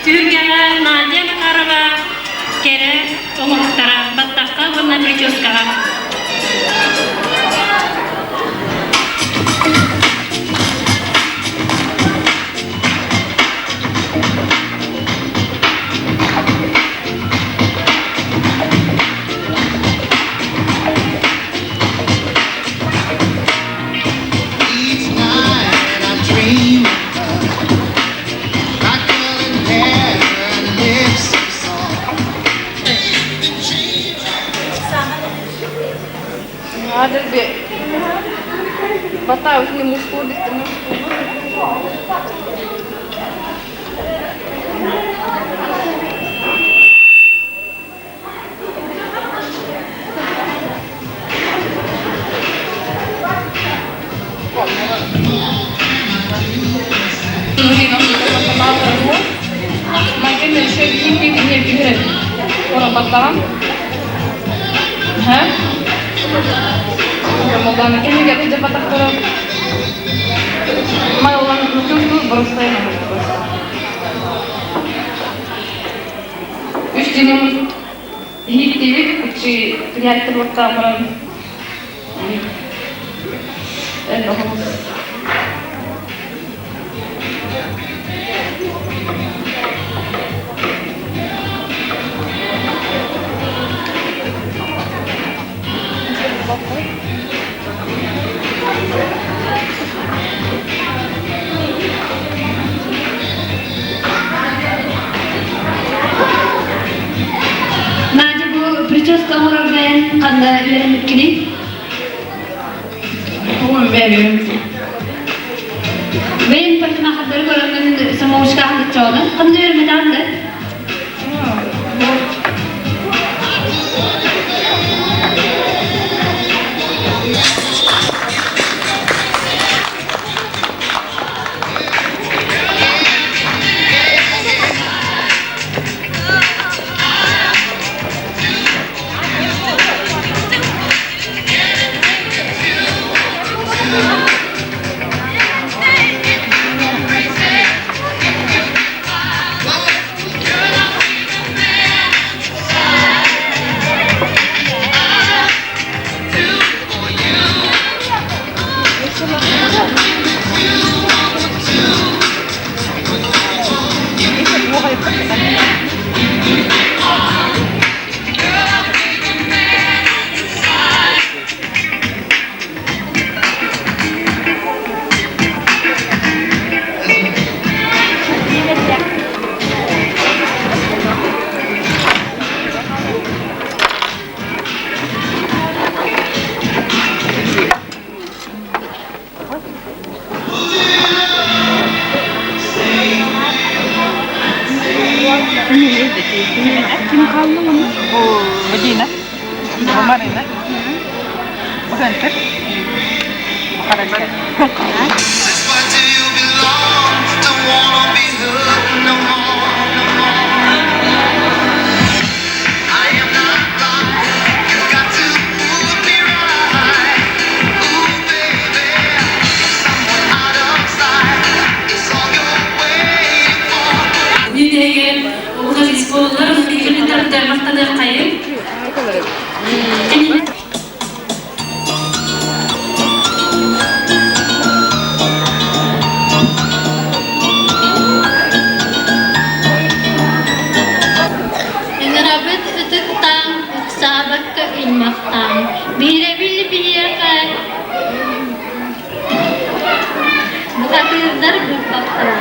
Түһүлгэҕэ Надя Макарова кэрэ оҥоһуктара баттахха уонна прическаҕа. Each night I dream of her. My curling hair and lips so soft. Батаев не мужской, мужской. Надя бу прическа оҥорор бэйэн ханна үөрэммиккиний? Бэйэн парикмахердары көрөҥҥүн самоучкаҕын ыччаҕына ханна үөрэммэтэҕин да? Ким хаалла манна? Бу Мадина. Бу Марина. Бу Хантер. Бу Харалька. This why do you belong? Don't wanna be hurt no more, no more. I am not blind. You got to put me right. Ooh, baby, someone out of sight is all you're waiting for. Бүтэһигэр буоллар кыргыттарда махтаныаххайын. Ыҥырабыт ытыктаан, ыксаабакка ыймахтаан, биһирэбил биһиэхэ бухатыырдар быыппахтара.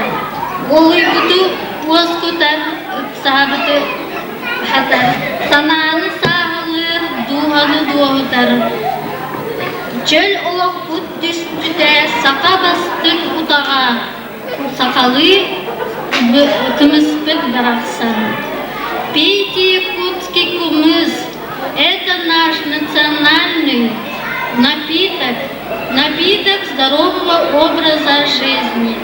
Уолуйбуту уоскутар, ыксаабыты хатар, санааны сааһылыыр, дууһаны дуоһутар. Чөл олохпут түспүтэ саха бастыҥ утаҕа, сахалыы кымыспыт барахсан. Пейте якутский кумыс, это наш национальный напиток, напиток здорового образа жизни.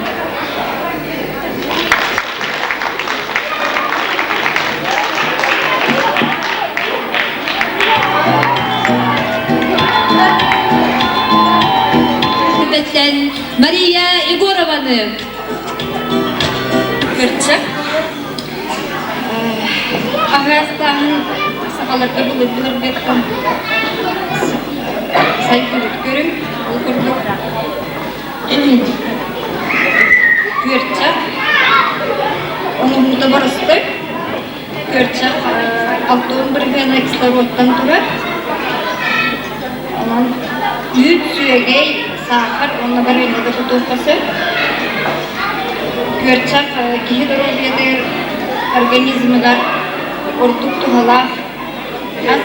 Мария Егорованы. Кырчак аһаастааһын сахаларга былыр-былыргыттан сайдыбыт көрүҥ. Ол курдук күөрчэх оҥоһуута боростуой. Күөрчэх 60 бырыһыана кислородтан турар. Онон үүт, сүөгэй, саахар уонна барыанньа да тутуохха сөп. Күөрчэх киһи доруобуйатыгар, организмыгар ордук туһалаах ас.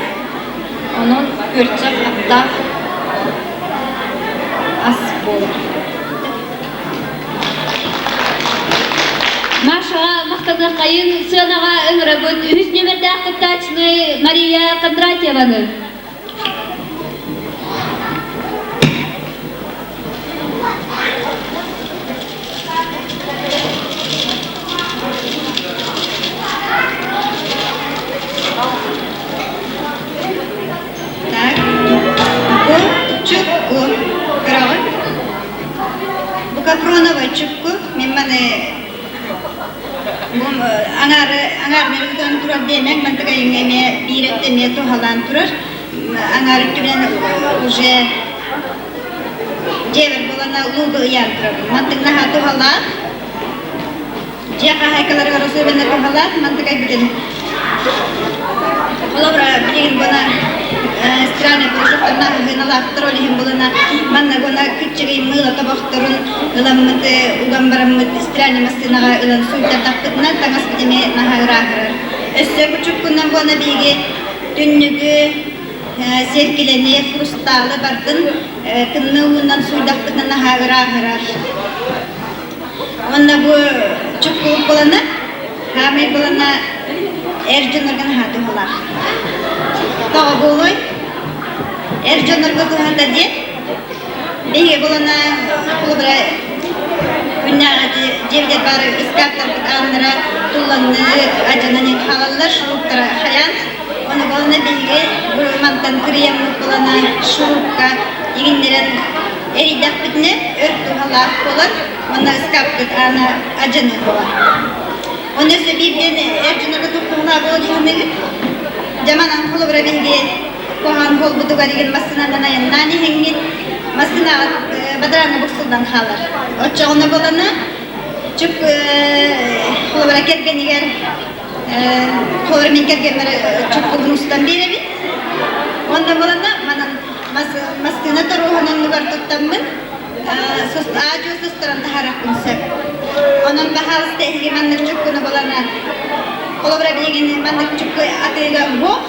Онон күөрчэх аптаах ас буолар. Машаҕа махтаныаххайын сыанаҕа ыҥырабыт үһүс нүөмэрдээх кыттааччыны Мария Кондратьеваны. Так, бу чукку көрөҕүн? Бу капроновай чукку. Мин маны бу аҥаары аҥаарынан утан турар диэмэҥ, мантыка эмиэ биир өттө эмиэ туһалаан турар. Аҥаар өттүнэн уже дьиэбэр буолана луугу ыйаан турабын. Мантык наһаа туһалаах. Дьиэ хаһаайкаларыгар особенно туһалаах мантыкай бүтүн. Холобура, билигин буона стиральный порошоктарна аһыыналаахтар, ол иһин булана манна буона кыччыгый мыыла тобохторун ыламмыт, уган бараммыт стиральный массыынаҕа ылан сууйтардахпытына таҥаспыт эмиэ наһаа ырааһырар. Өссө кучуккунан буона биһиги түннүгү, сиэркилэни, хрусталы бардын тымныы уунан сууйдахпытына наһаа ырааһырар. Уонна бу чуккулук булана, хаамай булана эр дьоннорго наһаа туһалаах. Тоҕо буолуой? Эр дьоннорго туһата диэн, биһиги булана холобура күннээҕи дьиэбитигэр баар ыскааптарбыт ааннара тулланныы адьанан хаалаллар, шуруптара хайаан. Ону булана биһиги бу мантан кырыйаммыт булана шурупка иҥиннэрэн Эрийдэхпитинэ өр туһалаах буолар уонна ыскааппыт аана адьаныыр буолар. Онно өссө биирдэн эр дьоннорго туох туһалаах буолуо дии саныыгыт? Дьэ манан холобура биһиги куһаҕан буолбутугар игин массыынанан айаннаан иһэҥҥит массыынаҕыт бадарааҥҥа буксуллан хаалар. Оччоҕуна буолана чуп холобура кэргэнигэр холобура мин кэргэммэр чуппубун устан биэрэбин. Онно буолана манан Массыына торуоһун оннугар туттаммын, аа-дьуо сыстаран таһаарыахпын сөп. Онон баһаалыста эһиги маннык чуккуну булана, холобура билигин маннык чукку атыыга уһуох,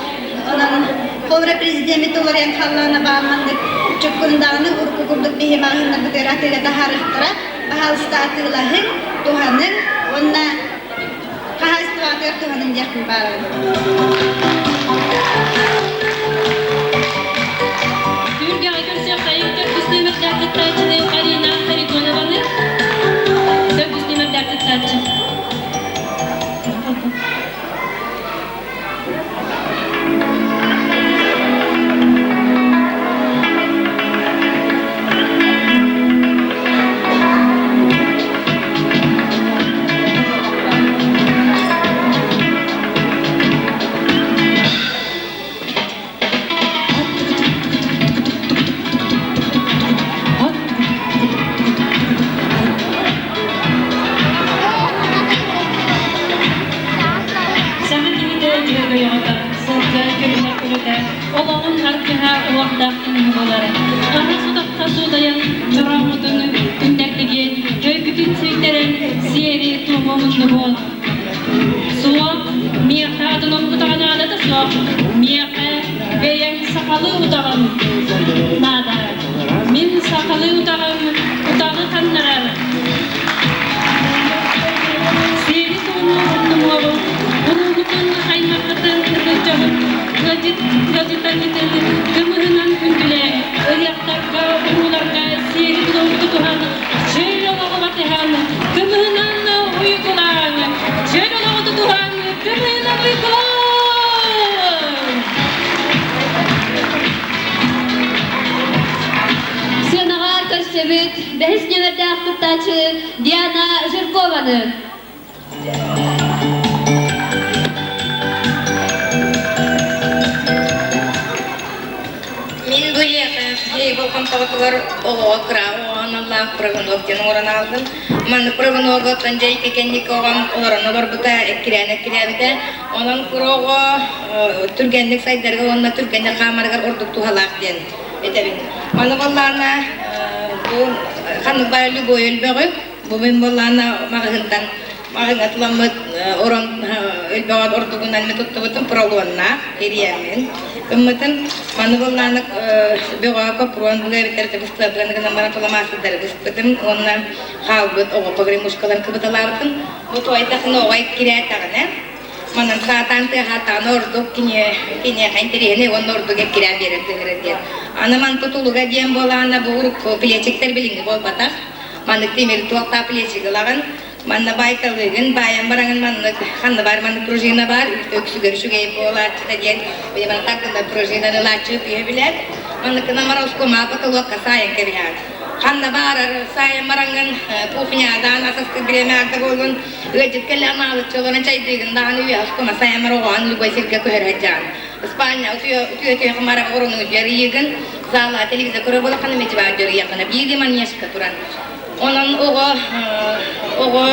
онон холобура президеммит уларыйан халлаана баан маннык чуккуну даҕаны урукку курдук биһи маҕаһыыннарбытыгар атыыга таһаарыахтара. Баһаалыста атыылаһыҥ, туһаныҥ уонна хаһаайыстыбаҕытыгар туһаныҥ диэн. диэхпин баарабын. Түһүлгэҕэ көрсүөххэйиҥ төрдүс нүөмэрдээх кыттааччыны Карина Харитонованы. Төрдүс нүөмэрдээх кыттааччы. Саҥа киһитэ дьүөгөйөҕөтө, сылгы көрүнэр көлөтө, олоҕун аргыһа уохтаах кыыһы буолар. Аны судахха суудайан чорооммутун күндэрдигин, өйгүтүн сүүйтэрэн сиэри туому муннубут. Суох, миэхэ атын омпутаҕа наадата суох. Миэхэ бэйэҥ сахалыы утаҕым наада. Мин сахалыы утаҕым утаҕы ханнарар. Сиэри-туому умнумуоҕуҥ, уруубутун, аймаххытын ытык дьоһун ыалдьыттаргытын кымыһынан күндүлээҥ, ыһыахтарга, урууларга сиэри-туому тутуһан, чөл олоҕу батыһан, кымыһынан уйгулааҥ, чөл олоҕу тутуһан, кымыһынан уйгулааҥ! Сыанаҕа көрсөбүт бэһис нүөмэрдээх кыттааччы Диана Жиркованы. Мин бу эһиэхэ болҕомтоҕутугар оҕоҕо кыра оҕо аналлаах прыгунок диэн оҥорон аҕаллым. Маннык прыгуногу оттон дьэ икки кэнники оҕом олорон олорбута, эккирээн эккирээбитэ. Онон кыра оҕо түргэнник сайдарга уонна түргэнник хаамарыгар ордук туһалаах диэн этэбин. Маны буоллаҕына бу ханнык баар любой өлбөҕү бу мин буоллаҕына маҕаһыынтан маҕаһыыҥҥа туламмыт орон өлбөҕө ордугунан мен туттубутум поролоннаах ириэммин гыммытым. Маны буоллаҕына бөҕө копрон буга эбитэр быстыабыганы гынан баран фломастердары быспытым уонна хаалбыт оҕо погремушкаларын кыбыталаабытым. Бу туойдахына оҕо эккирээтэҕинэ Манан саатаан тыаһаатаҕына ордук киниэхэ интэриэһинэй уонна ордук эккирээн биэрэр тыһырар диэн. Аны ман тутулуга диэн буолаана бу урукку плечиктэр билиҥҥи буолбатах. Маннык тимир туохтаах плечик ылаҕын, манна баайталыыгын, баайан бараҥын маннык ханна баар маннык пружина баар, үксүгэр үчүгэй буолааччыта диэн били маны тардыллар пружинаны ылааччы үһү билэр. Манныкынан мороскума потолокка саайан кэбиһэҕин. Ханна баарар саайан бараҥҥын кухнядан асастык бириэмэ арда буоллун Ыалдьыт кэллэҕин аалыччы олорон чайдыыгын даҕаны үөһэ ускума сайамар оҕоон любой сиргэ көһөрө сылдьаҕын. Испания үтүө-үтүө хымара орону дьарыйыгын, зала телевизор көрөр буолаххына мечеваа дьарыйаххына биир маньяшка туран. Онон оҕо оҕо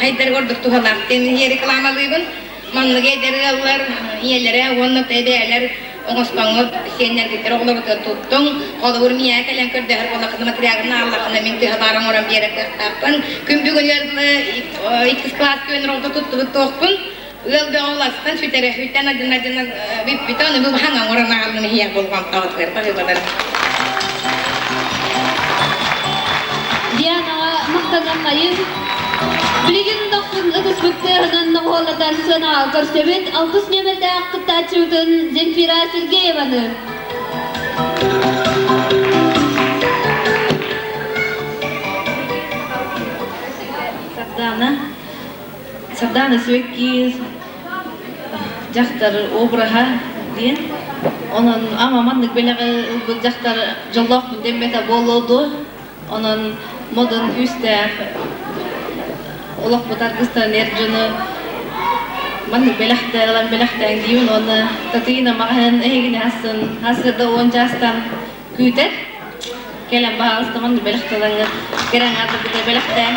хайдар ордук туһалаах диэн рекламалыыбын. Маннык эдэр ыаллар ийэлэрэ уонна эбээлэр оҥостоҥҥут сиэннэргиттэр оҕолоргутугар туттуҥ. Холобур, миэхэ кэлэн көрдөһөр буоллаххына, материалын ааллаххына, мин тыһа баар оҥорон биэрэр кыахтаахпын. Күн бүгүн иккис кылаас күөн оҕото туттубут туохпун. Ыал бөҕө уластан сүтэрэ сүтэн адьын-адьынан бүппүтэ, ону бу хаҥа оҥорон аҕаллым иһиэх болҕомтоҕутугар баһыыбалар. Дианаҕа махтаныаххайын. Билигин дохсун ытыспыт тыаһынан ноҕуоллатан сыанаҕа көрсөбүт алтыс нүөмэрдээх кыттааччыбытын Земфира Сергееваны. Сардаана Сардаана Сибэкки дьахтар обраһа диэн. Онон ама маннык бэлэҕи ылбыт дьахтар дьоллоохпун дэммэтэ буолуо дуо? Онон модун күүстээх олохпут аргыстарын эр дьону маннык бэлэхтэ ылан бэлэхтээн диибин уонна Татыйына маҕаһыын эһигини асын сарсыарда уон чаастан күүтэр. Кэлэн баһаалыста маннык бэлэхтэ ылаҥҥыт кэрэ аҥаардыргыта бэлэхтээн.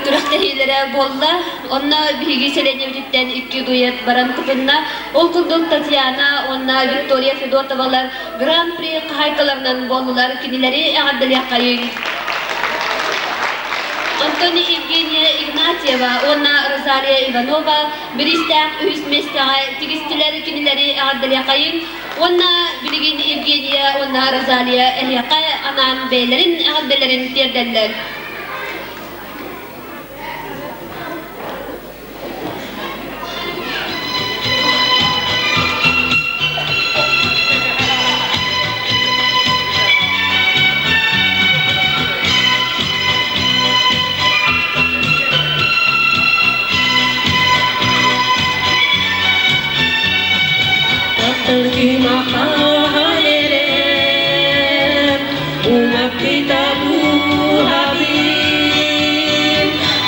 Күрэхтэһиилэрэ буолла. Онно биһиги сэлиэнньэбититтэн икки дуэт баран кытынна. Ол курдук Татьяна уонна Виктория Федотовалар Гран-при хаһаайкаларынан буоллулар. Кинилэри эҕэрдэлиэххэйиҥ. Антони Евгения Игнатьева. Игнатьева уонна Розалия Иванова бириистээх үһүс миэстэҕэ тигистилэр кинилэри эҕэрдэлиэхэйиҥ уонна билигин Евгения уонна Розалия эһиэхэ анаан бэйэлэрин эҕэрдэлэрин тиэрдэллэр.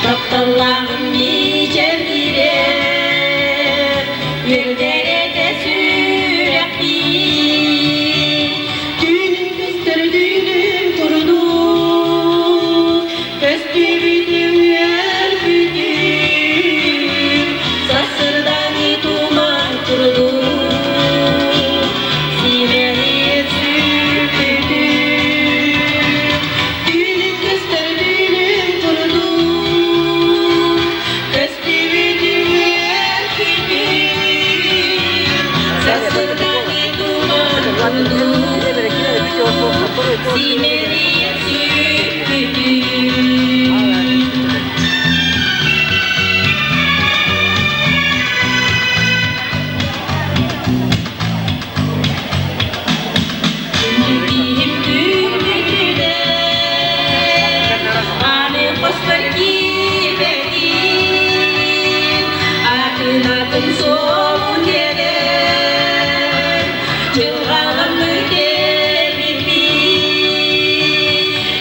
Тапталлааҕым мичээрдиирэ, үөрдэрэтэ сүрэхпин. Түүнүн көстөр түүнүн курдук, көстүүбүтүн үөрбүтүн, сарсырданы туман курдук, симэлийэ сүппүтүн. Түүнүн көстөр түүнүн курдук, көстүүбүтүн үөрбүтүн, сарсырданы туман курдук, симэлийэ сүппүтүн. Күндү күндүнэн, аны хоспор киирбэтин, атын-атын суолун тиэрэн, дьылҕаҕым бүтэрбиппин.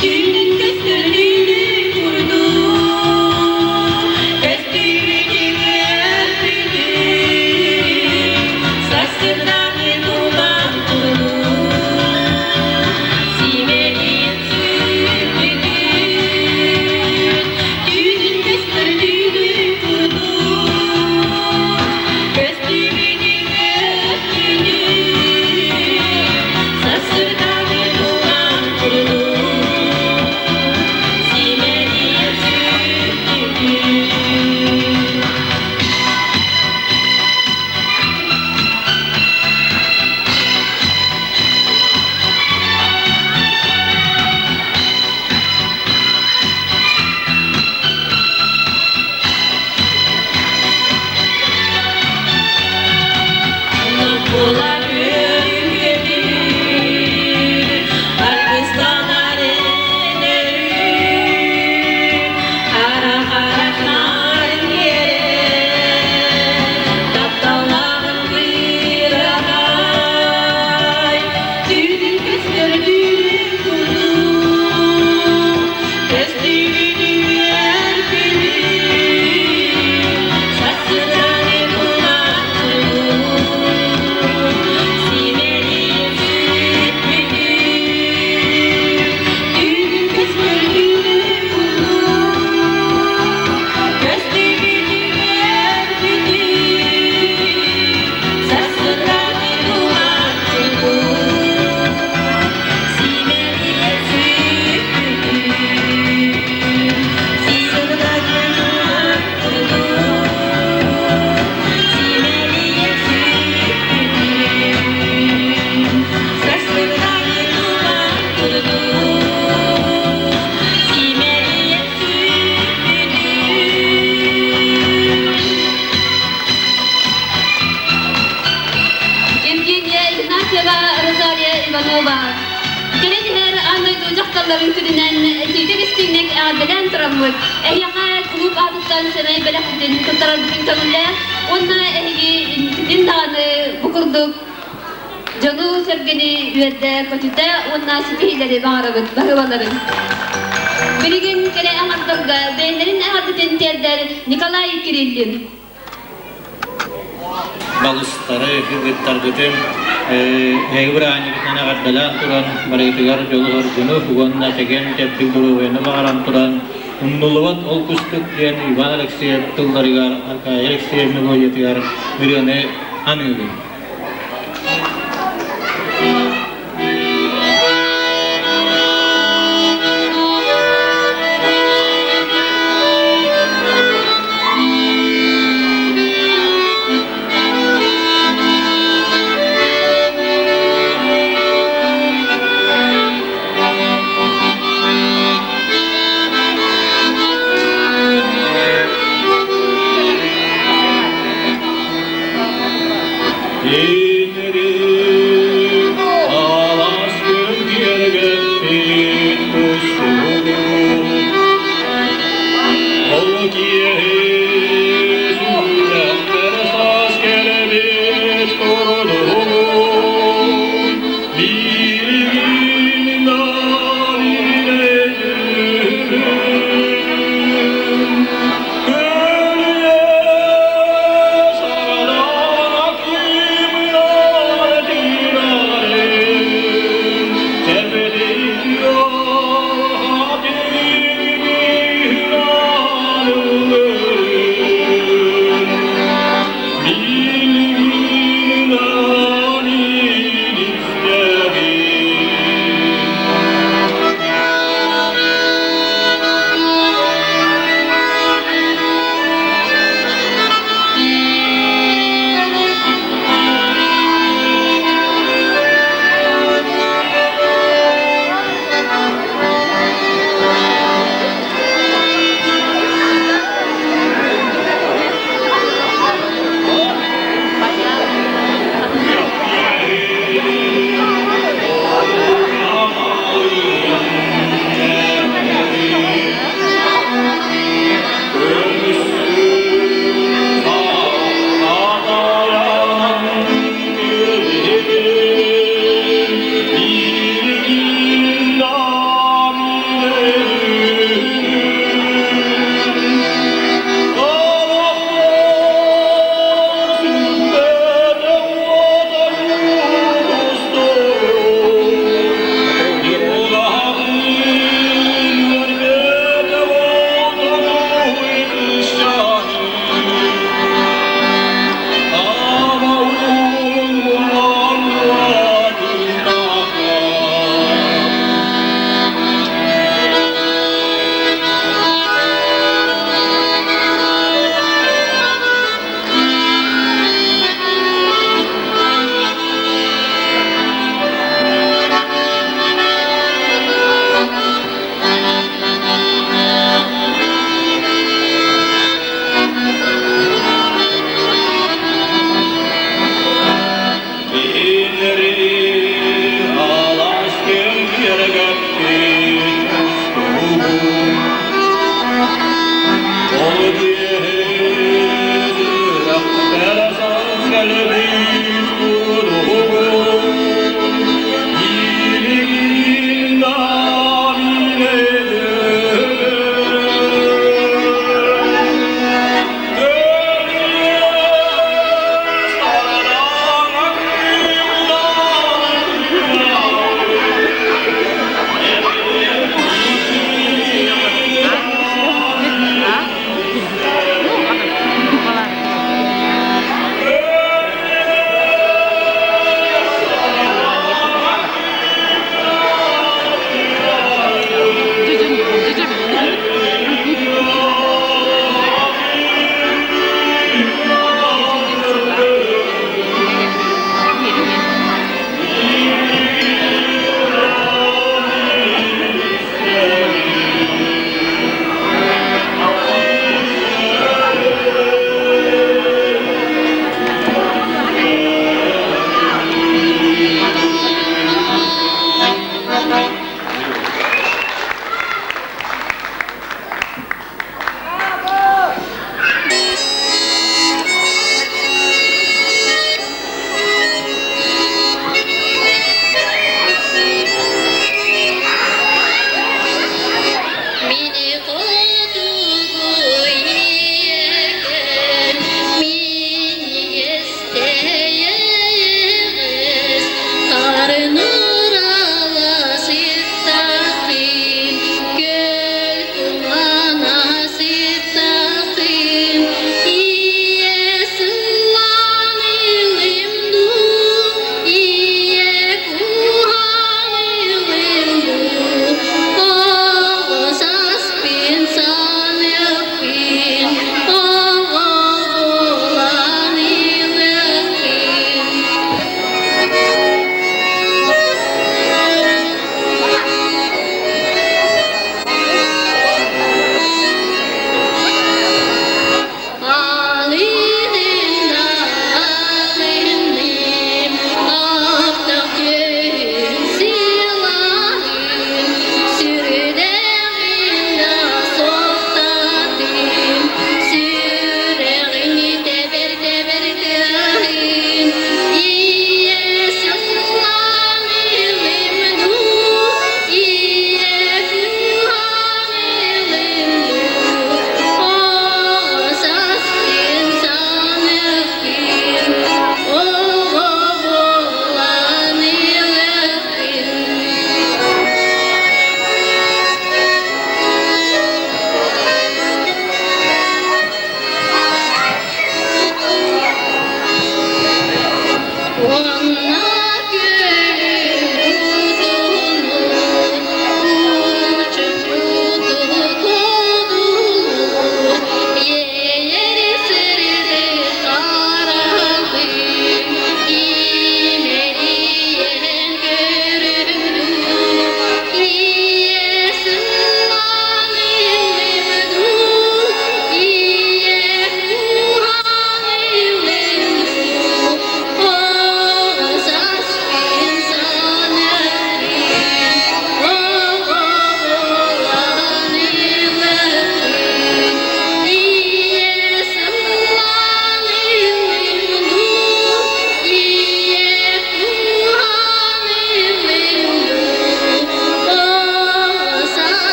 Түүнүн көстөр түүнүн курдук, көстүүбүтүн үөрбүтүн, сарсырдааҕы туман курдук, симэлийэн сүппүтүн. Түүнүн көстөр түүнүн курдук, көстүүбүтүн үөрбүтүн, сарсырдааҕы туман курдук, симэлийэн сүппүтүн. Евгения Игнатьева, Розалия Иванова. Кэлэн иһэр аан дойду дьахталларын күнүнэн итиитик истиҥник эҕэрдэлээн тураммыт, эһиэхэ клуб аатыттан сэмэй бэлэхпитин туттарарбытын көҥүллээх уонна эһиги инникитин даҕаны бу курдук дьону-сэргэни үөрдэ-көтүтэ уонна ситиһиилэри баҕарабыт, баһыыбаларын. Билигин кэрэ аҥардарга бэйэлэрин эҕэрдэтин тиэрдэр Николай Кириллин. Балыстары, кыргыттаргытын эһиги бырааһынньыккытынан эҕэрдэлээн туран, барыгытыгар дьолу-соргуну уонна чэгиэн-чэбдик доруобуйаны баҕаран туран, умнуллубат ол кустук диэн Иван Алексеев тылларыгар, Аркадий Алексеев мелодиятыгар ырыаны аныыбын. Кинери алаас күн киэргэппит кустугун Ол киэһи сүрэхпэр саас кэлбит курдугун Билигин Уонна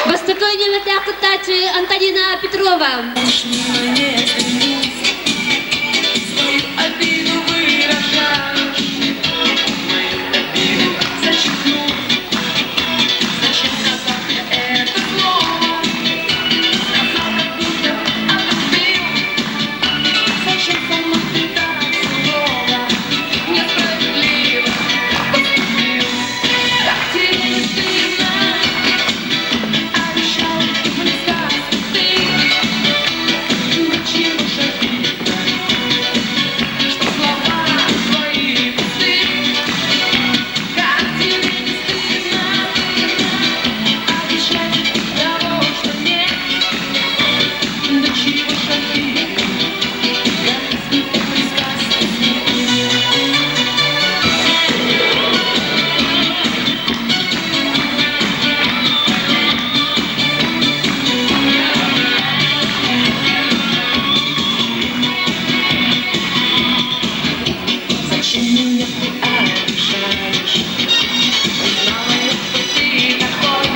Бастакы нүөмэрдээх кыттааччы Антонина Петрова. Обиду выражаешь, мою обиду зачеркну. Зачем сказал ты это слово? Сказал, как будто отрубил. Зачем со мной ты так сурово, несправедливо поступил? Как тебе не стыдно? Обещал мне сказку ты. Да чего ж обидно, что слова твои пусты. Как тебе не стыдно обещать того, что нет? Да чего ж обидно, как из сказки сны. Зачем меня ты обижаешь? Знала я, что ты такой.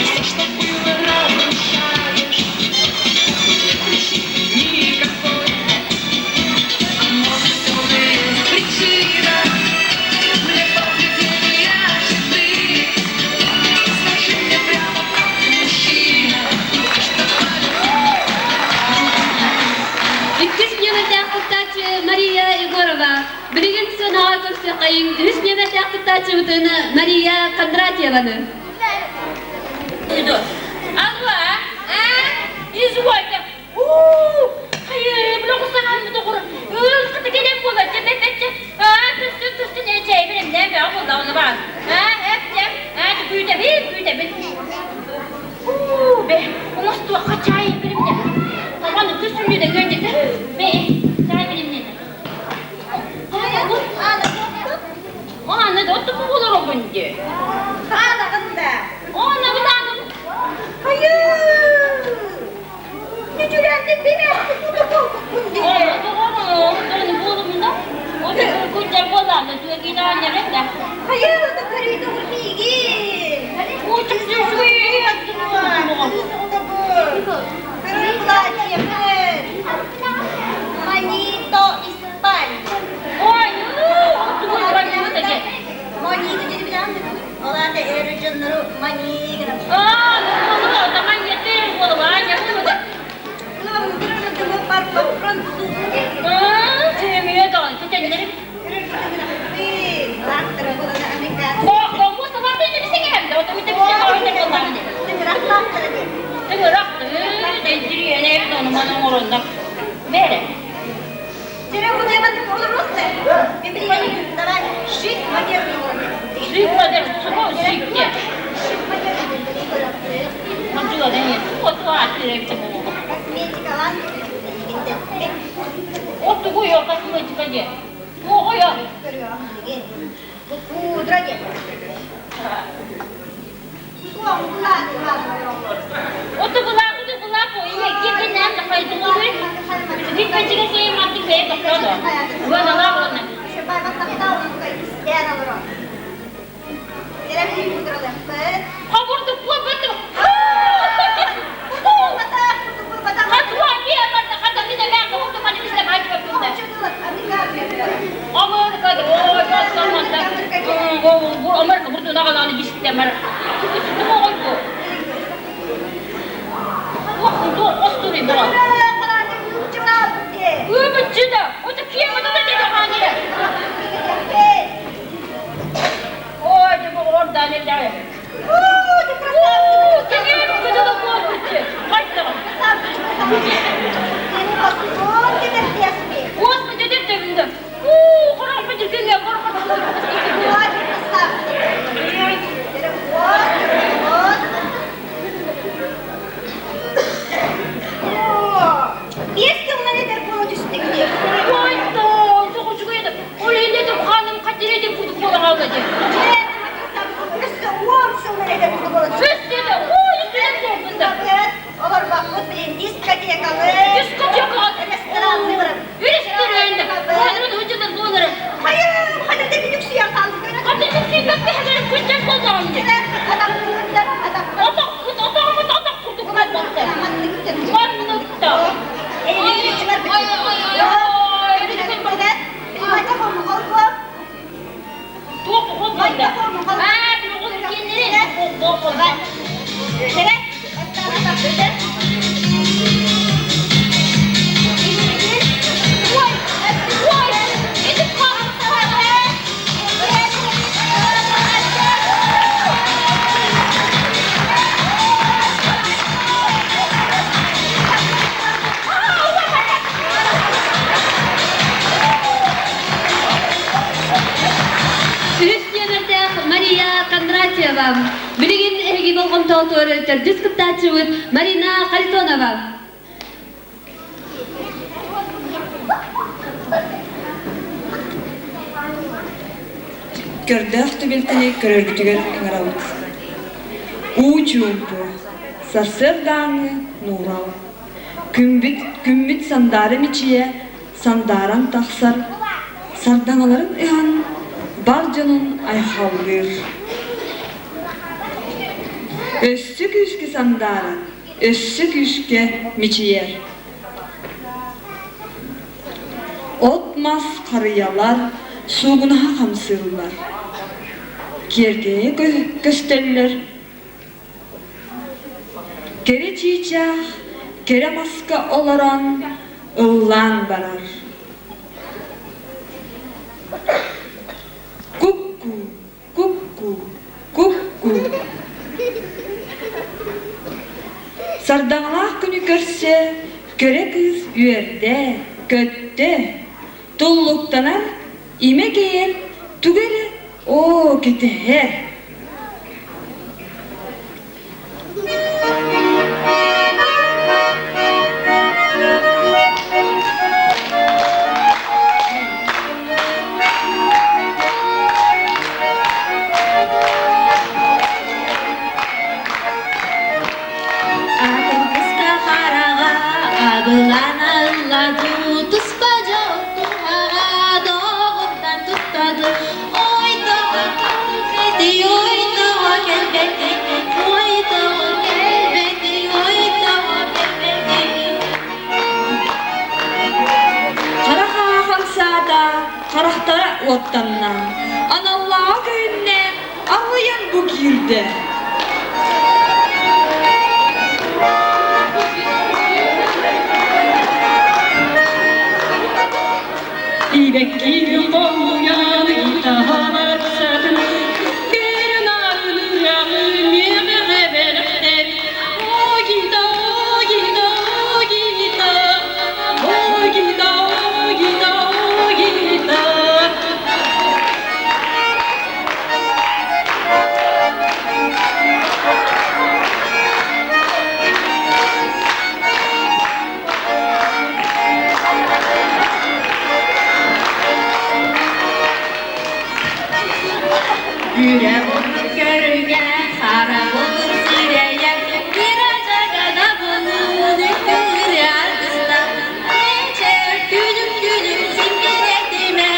Все, что было, разрушаешь. Нет причины никакой. А может, в том и есть причина для поведения жены. Скажи мне прямо, как мужчина, что Иккис нүөмэрдээх кыттааччы Мария Егорова. Билигин сыанаҕа көрсүөххэйиҥ үһүс нүөмэрдээх кыттааччыбытын Мария Кондратьеваны. Алло, а? Извольте. У-у-у, хайы, бile кусаҕан доҕор. Ыл, кыты кэлэн буолар, дьэ, бэт-бэт, а, түстүн, түстүн, ээ, чэй биримнээн бөҕө буолла, ону баар. А, эп, дьэ, а, күүтэбин, күүтэбин. Уу, бе, оҥостуохха чай биримнэ. Тоҕону күс сүнньүнэ ыанньыта. Бе, чай биримнэ. Аны да оттуку олоробун дии. Хаалаҕын да. Аны бытаным. Хайы! Нүчүрэнник бимээхти кутукулкуккун дии. Аны тоҕону, тоҕону буолумуна. Ону кунжар буолааны туэгинаанньарен да. Хайы, да көрүйді урмиги. Манито Испан. Ой, ну, Манито dedi bilen Олата эрежоннору мани гына. А, ну, ну, таман еттер буолума, ньябы. А, эмиэ даҕаны тэтэннэрим. Хомус табарбын бисеҥэһэм да, оту митэ бисеҥ оҕойдор буоллаҕын. Тыҥырахты, дэнтириэнэ эбит ону маны оҥоронно. Бээрэ. Шик модерн. Шик модерн, сугу шик де. Мантыла да нет. Оту аатыр эбит буолуо. Косметика лан. Оттугу йо косметика де. Туоҕу йо. Пудра де. Оту былаку да былаку, ие киргиннээн тахайдугуй. Бит печиге сей мантык бэйэ тохтоодо. Уонала уонна. Хобурдук буолбатым. Хатуа биэ барда хата мине бээ хобурду маны бисте баajы баппында. Америкада ой, Америка бурду. Тунаҕалааны бистэ бар. Туох бу? Туох туох остуруй бөҕө. Ыыбыччыта, ото киэҥ ото да хааныя. Ой, дьэ бу ордаан эллэҕэ. Кэҥээбит кыдылы буолбуччу. Хайдаҕын? Уоспут өтөр төбүндө. Уу, хороҥ бөтүргүҥҥэ Биэс сылынан эдэр буола түстүҥ дии. Ой, тоҕо үчүгэй Ол иһин ханым хатирэтин курдук буола хаалла дии. Өссө 10 сылынан эдэр курдук буола түстүҥ. Өссө да, ой, үстүнэн буолбун да. Олорбоппут билин дискотекалы. Дискотекаҕа. Ресторанны барабыт. Ресторан. Ханымын хучунан буолары. Хайым, ханымда бүлүксүйэн хаалбыт. Ханымда сүйбэт кэһэлэрин күнчэн буоллаҕым дии. Отох, отоҕумут отох курдук буолбатта. Манныкта. Ой, ой, ой, ой. Туох буолла? Аа, тугун кинилэр буолла. Ой, ой, это Үһүс нүөмэрдээх Мария Кондратьева. Билигин эһиги болҕомтоҕутугар төрдүс кыттааччыбыт Марина Харитонова. Көрдөөх түбэлтэни көрөргүтүгэр ыҥырабыт. Уу чуумпу, сарсыардааҥҥы нуурал. Күммүт, күммүт сандаара мичийэ, сандааран тахсар, сардаҥаларын ыһан, бар дьонун айхаллыыр. Өссө күүскэ сандааран, өссө күүскэ мичийэр. От-мас харыйалар суугунаһа хамсыыллар, киэргэйэ көстөллөр. Кэрэ чыычаах кэрэ маска олорон ыллаан барар. Кукку, кукку, кукку. Сардаҥалаах күнү көрсө көрө кыыс үөрдэ, көттө, туллуктанар, имэ кэйэр, тугу эрэ оо кэтэһэр. Атыргыска хараҕа абыланалла дуу, туспа дьол туһаҕа доҕурдан туттаду. Ой тоҕо кэлбэтий, ой тоҕо кэлбэтий, ой тоҕо кэлбэтий, ой тоҕо кэлбэтий. Хара хаа хамсаата, харахтара уоттанна. Аналлааҕа көһүннэ, аллайан бу киирдэ. Идэккиин хомуйан гитаһаларсатын Бэрин арыныраҕы миэхэ бэлэхтэбит О гита, о гита, о гита, о гита, о гита, о гита. Бүрэ бурдук көрүгэ, хара булур сирэйэ, Кыра булун үккүрэ аргыста. Эчэ күнүм күнүм симпир этимэ,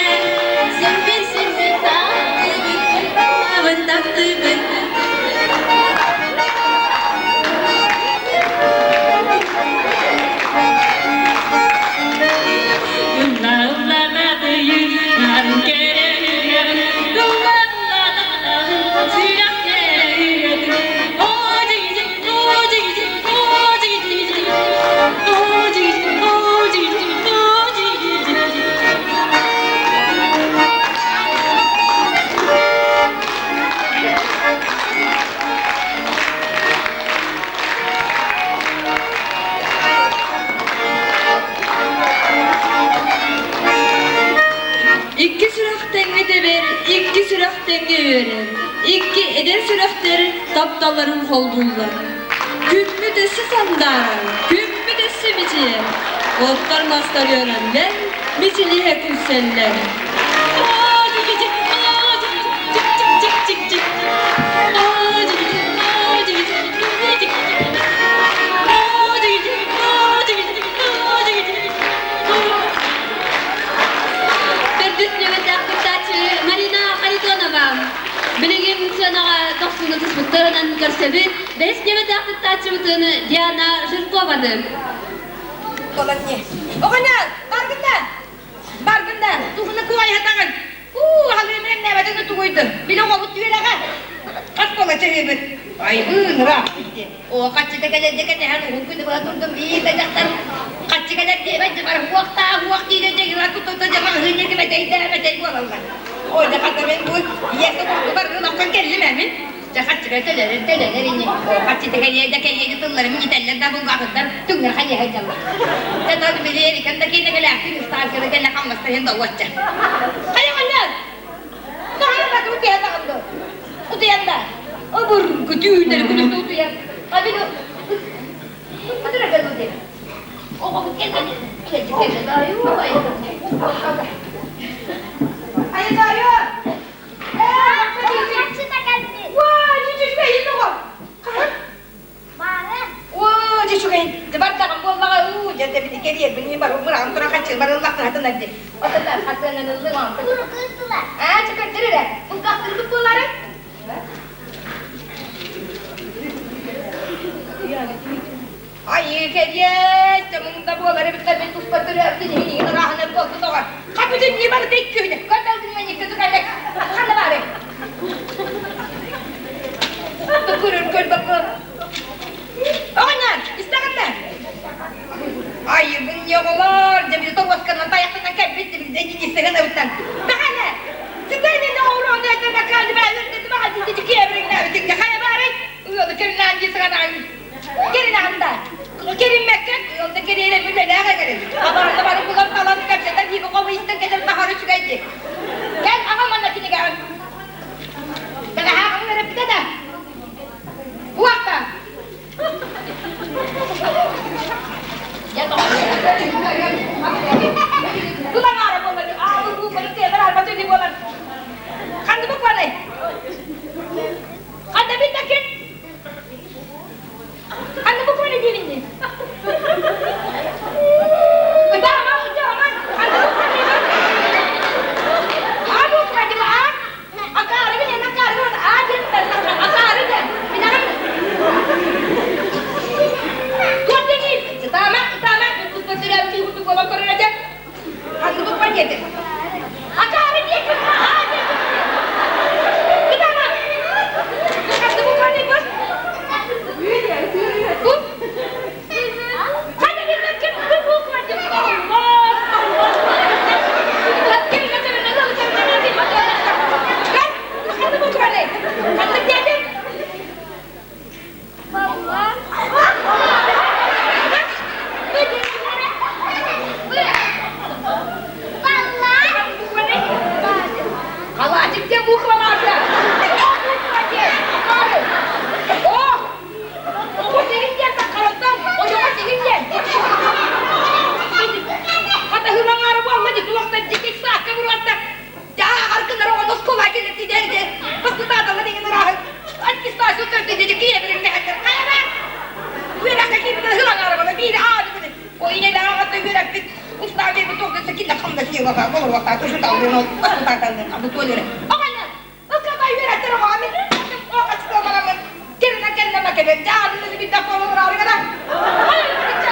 Симпир симпир таптыбын, табын таптыбын. Ылла ылла надыйын, нарын кэрэ ылла ылла таптаһын, үөрэр, икки эдэр сүрэхтэр тапталларын холбууллар. Күммүт өссө сандаарар, күммүт өссө мичийэр, оттор мастар үөрэллэр, мичилиһэ күлсэллэр. Төрдүс нүөмэрдээх кыттааччы Марина Харитонова. Билигин сыанаҕа дохсуну туспуттарынан көрсөбүт. Бэһис нүөмэрдээх кыттааччыбытын Диана Жиркованы. Оҕонньор, баргын да! Баргын да! Тухуна куойатаҕын! Уу, халыымын эмнээбэтин тугуйдун. Били оҕобут үөрэҕэ. Хас буола чаһыыбыт. Айбыын ыраах дии. Оо, хаччыта кэлэр дьэ кэтэһэн уһун күнү быһа турдум биир да дьахтар хаччы кэлэр диэбэт дьэ бар уохтаа уох диирэ дьэ ира тутута дьэ маҕаһыын диэки мэтэйдээ мэтэй буолаллар. Ой, дьэ хата мин бу ийэкэ курдугар ылахха кэллим ээ мин. Дьэ хаччыга төлөнөр төлөнөр ини. Оо, хаччыта кэлиэ да кэлиэ да тылларым итэллэр да булгаахыттар түҥнэр хайыһа дьаллар. Дьэ тон били эрикэн да киинэ кэлээхтин ыстааркада кэллэ хамнастаһын да уочча. Хайа маннар! Хаһан да утуйан даҕанды. Утуйан да. Обургу түүннэри күнүс утуйан. Абин Кытыра кэлбит. Оҕобут кэлбит. Кэлбит кэлбит. Айуу, айуу. Айыы, айуу. Оо, дьэ үчүгэй. Дьэ бардаҕым буоллаҕа, уу, дьэ били кэриэрбин бар мыраҕым туран хаччы барыллахтаһатын эрди. Отата хатыанан ыллыҥ онтон. Аа, чэ көрдөр эрэ. Булгахтырбыт буолары. Айыы кэриэс, дьэ муҥда буолар эбиттэр мин туспа төрөөбүтүн иһин иһин ырааһынан буолбут оҕо. Хапытын ньии барыта иккүһүнэ. Көрдөлгүн маньыкка тукалек. Ханна баары? Көрөр көрбөккө. Оҕонньор, истэҕин да? Айыбын оҕолор, дьэ тоҕуосканан тайахтанан кэлбит дьэ абыттан. Бэхэлэ! Сытайнын оҕуруон өтө бакааны баалырды баҕа дьэ киэбириҥнээбитиҥ хайа баарай? Ыалы кэринээн дии сыганаан. Кэринэҕин да. Кэриммэккэ ыалда кэриэрэ мүлэлээх эгэрин. Абарда бары булан талан кэпсэтэн диэки хомуйустан кэтэр таһары үчүгэй дии. Кэл аҕам манна кинигэҕин. Бэҕэһээ эрэппитэ да. Уохта. Тулаҥаара буолла аабы бууканы тыабар арба түнү буолан. Ханны букваны? Ханна битакин? Ханна букваны диибинни? Ытаама, ытаама. Ханна букваны? А буква дима а? Акаарыгын эн акаарыгын а диэн акаары диэн. Билэҕин? Туох диэний? Ытаама, ытаама. Туспа төрөөбүт киһи курдук буолан көрөр этэ. Ханна буква диэтэ? Акаары диэки а диэки. Ытаама. Ханна букваны бу? Бу? Ханна билбэккин бу буква диэн. Allah, Allah. Халатик диэн буквалаата. О! Оҕо сигин диэн таккараттан, ойоҕо сигин диэн. Хатаһыылаҥаары буолла дии, туохтан дьикик саакка буруотта. Дьааҕар гынар оҕону оскуола кэлэрти дээди. Баспытааталла деген ырааһы. Аттестация төрдө дии киэбирин мэһэттэр. Хайа Үөрэххэ киирбит ыһылаҥаары буолла, биир аады күнү. О инэлээх аҕата үөрэппит устаа биэрбит туохта кинне хамда сиэҕэ болоруохтаа тушуталлыын ол баспытааталлыын абы туолere. Оҕонньор Ыккатай үөрэттэр оҕо мин оҕаччытыамараммын кэринэн кэллэм кэлэн дьаадыны билбэт буолан гына. Ытыыр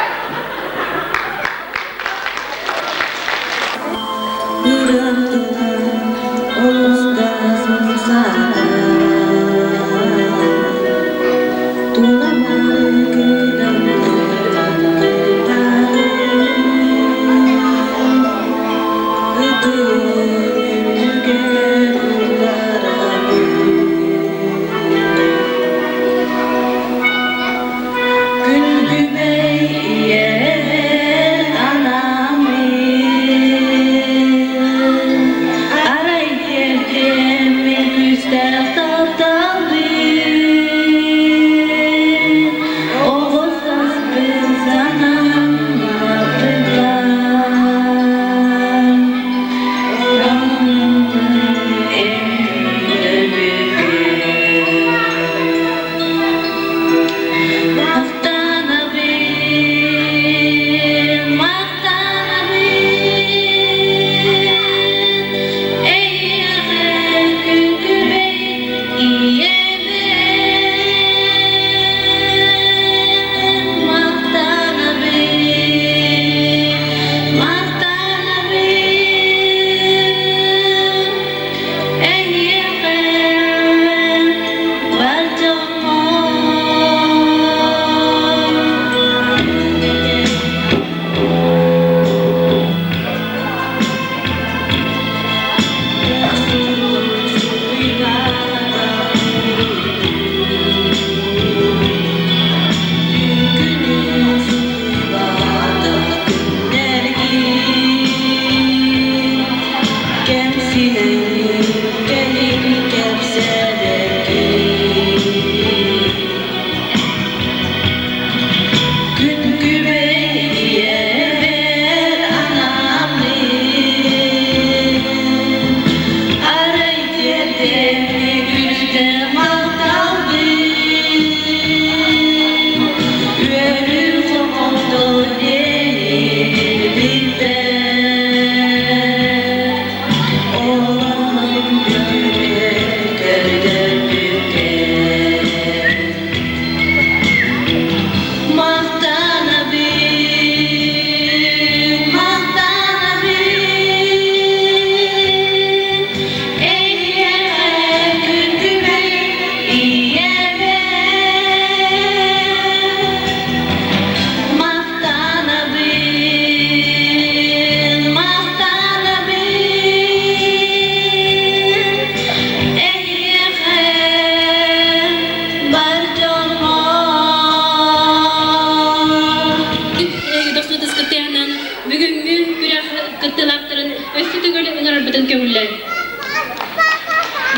көҥүллээн.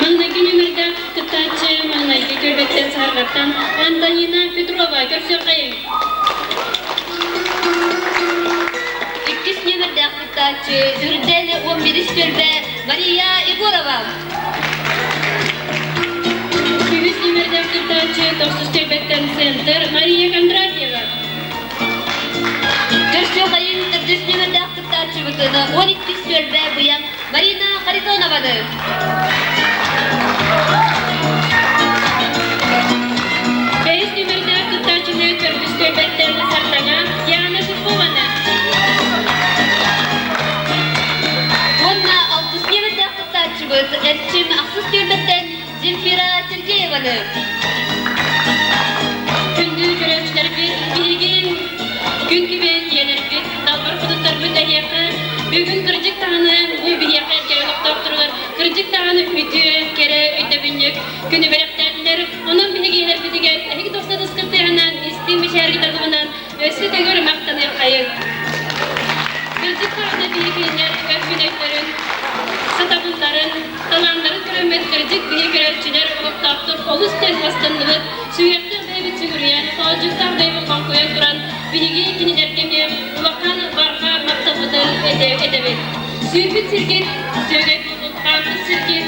Маҥнайгы нүөмэрдээх кыттааччы маҥнайгы көрбөттөн саһарҕаттан Антонина Петрова көрсүөххэйиҥ. Иккис нүөмэрдээх кыттааччы Үрдэл 11 түөлбэ Мария Егорова. Үһүс нүөмэрдээх кыттааччы тохсус түөлбэттэн Центр Мария Кондратьева. Көрсүөххэйиҥ төрдүс нүөмэрдээх кыттааччыбытын 12 түөлбэ Быйаҥ Марина Харитонованы. Бэһис нүөмэрдээх кыттааччыны төрдүс түөлбэттэн Сардаҥа Диана Жиркованы. Уонна алтыс нүөмэрдээх кыттааччыбыт Эрчим ахсыс түөлбэттэн Земфира Сергееваны. Күндү көрөөччүлэрбит, биһиги күн күбэй ийэлэрбит, далбар хотуттарбыт эһиэхэ бүгүн кырдьык даҕаны бу биһиэхэ эргэ олохтоохторугар кырдьык даҕаны үтүө, кэрэ өйдөбүнньүк күнү бэлэхтээтилэр. Онон биһиги ийэлэрбитигэр эһиги тохсодускут тыаһынан, истиҥ мичээргит аргыһынан өссө төгүл махтаныаххайыҥ. Кырдьык даҕаны биһиги өркүн өйдөрүн, сатабылларын, талааннарын көрөммүт кырдьык биһи көрөөччүлэр олохтоохтор олус диэн астынныбыт, сүһүөхтээх бэйэбит сүгүрүйэн, хоолдьуктаах бэйэбит хоҥкуйан туран биһиги кинилэргэ эмиэ улахан барҕа махталбытын этэбит. Сүүрбүт сиргит сүөгэй буоллун, хаампыт сиргит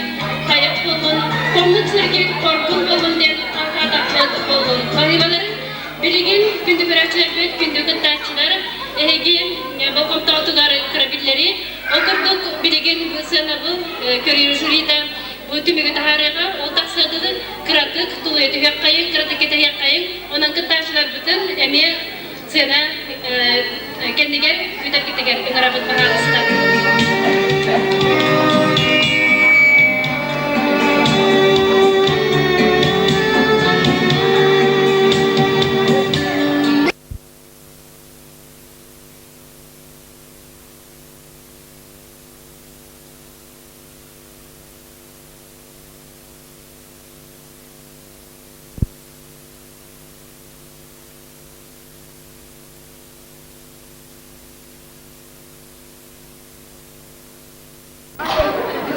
хайах буоллун, хоммут сиргит хоргун буоллун диэн арҕаатахпыт буоллун. Баһыыбаларын Билигин күндү көрөөччүлэрбит, күндү кыттааччылар, эһиги болҕомтоҕутугар кыра биллэрии. Ол курдук билигин бу сыанабыл көрүү жюрита бу түмүгү таһаарыаҕа. Ол тахсыа дылы кыратык тулуйа түһүөххэйиҥ, кыратык кэтэһиэххэйиҥ. Онон кыттааччыларбытын эмиэ сыана кэннигэр күүтэргитигэр ыҥырабыт баһаалыста.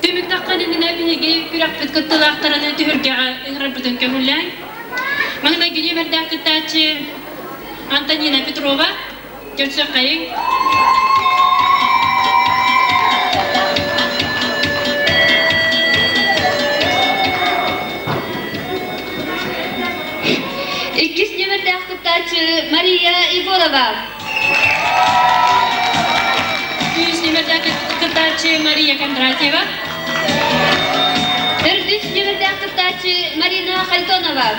Түмүктэххин иннинэ биһиги күрэхпит кыттыылаахтарын түһүлгэҕэ ыҥырарбытын көҥүллээн. Маҥнайгы нүөмэрдээх кыттааччы Антонина Петрова. Көрсүөххэйиҥ. Иккис нүөмэрдээх кыттааччы Мария Егорова. Үһүс нүөмэрдээх кыттааччы Мария Кондратьева. Төрдүс нүөмэрдээх кыттааччы Марина Хайтонова.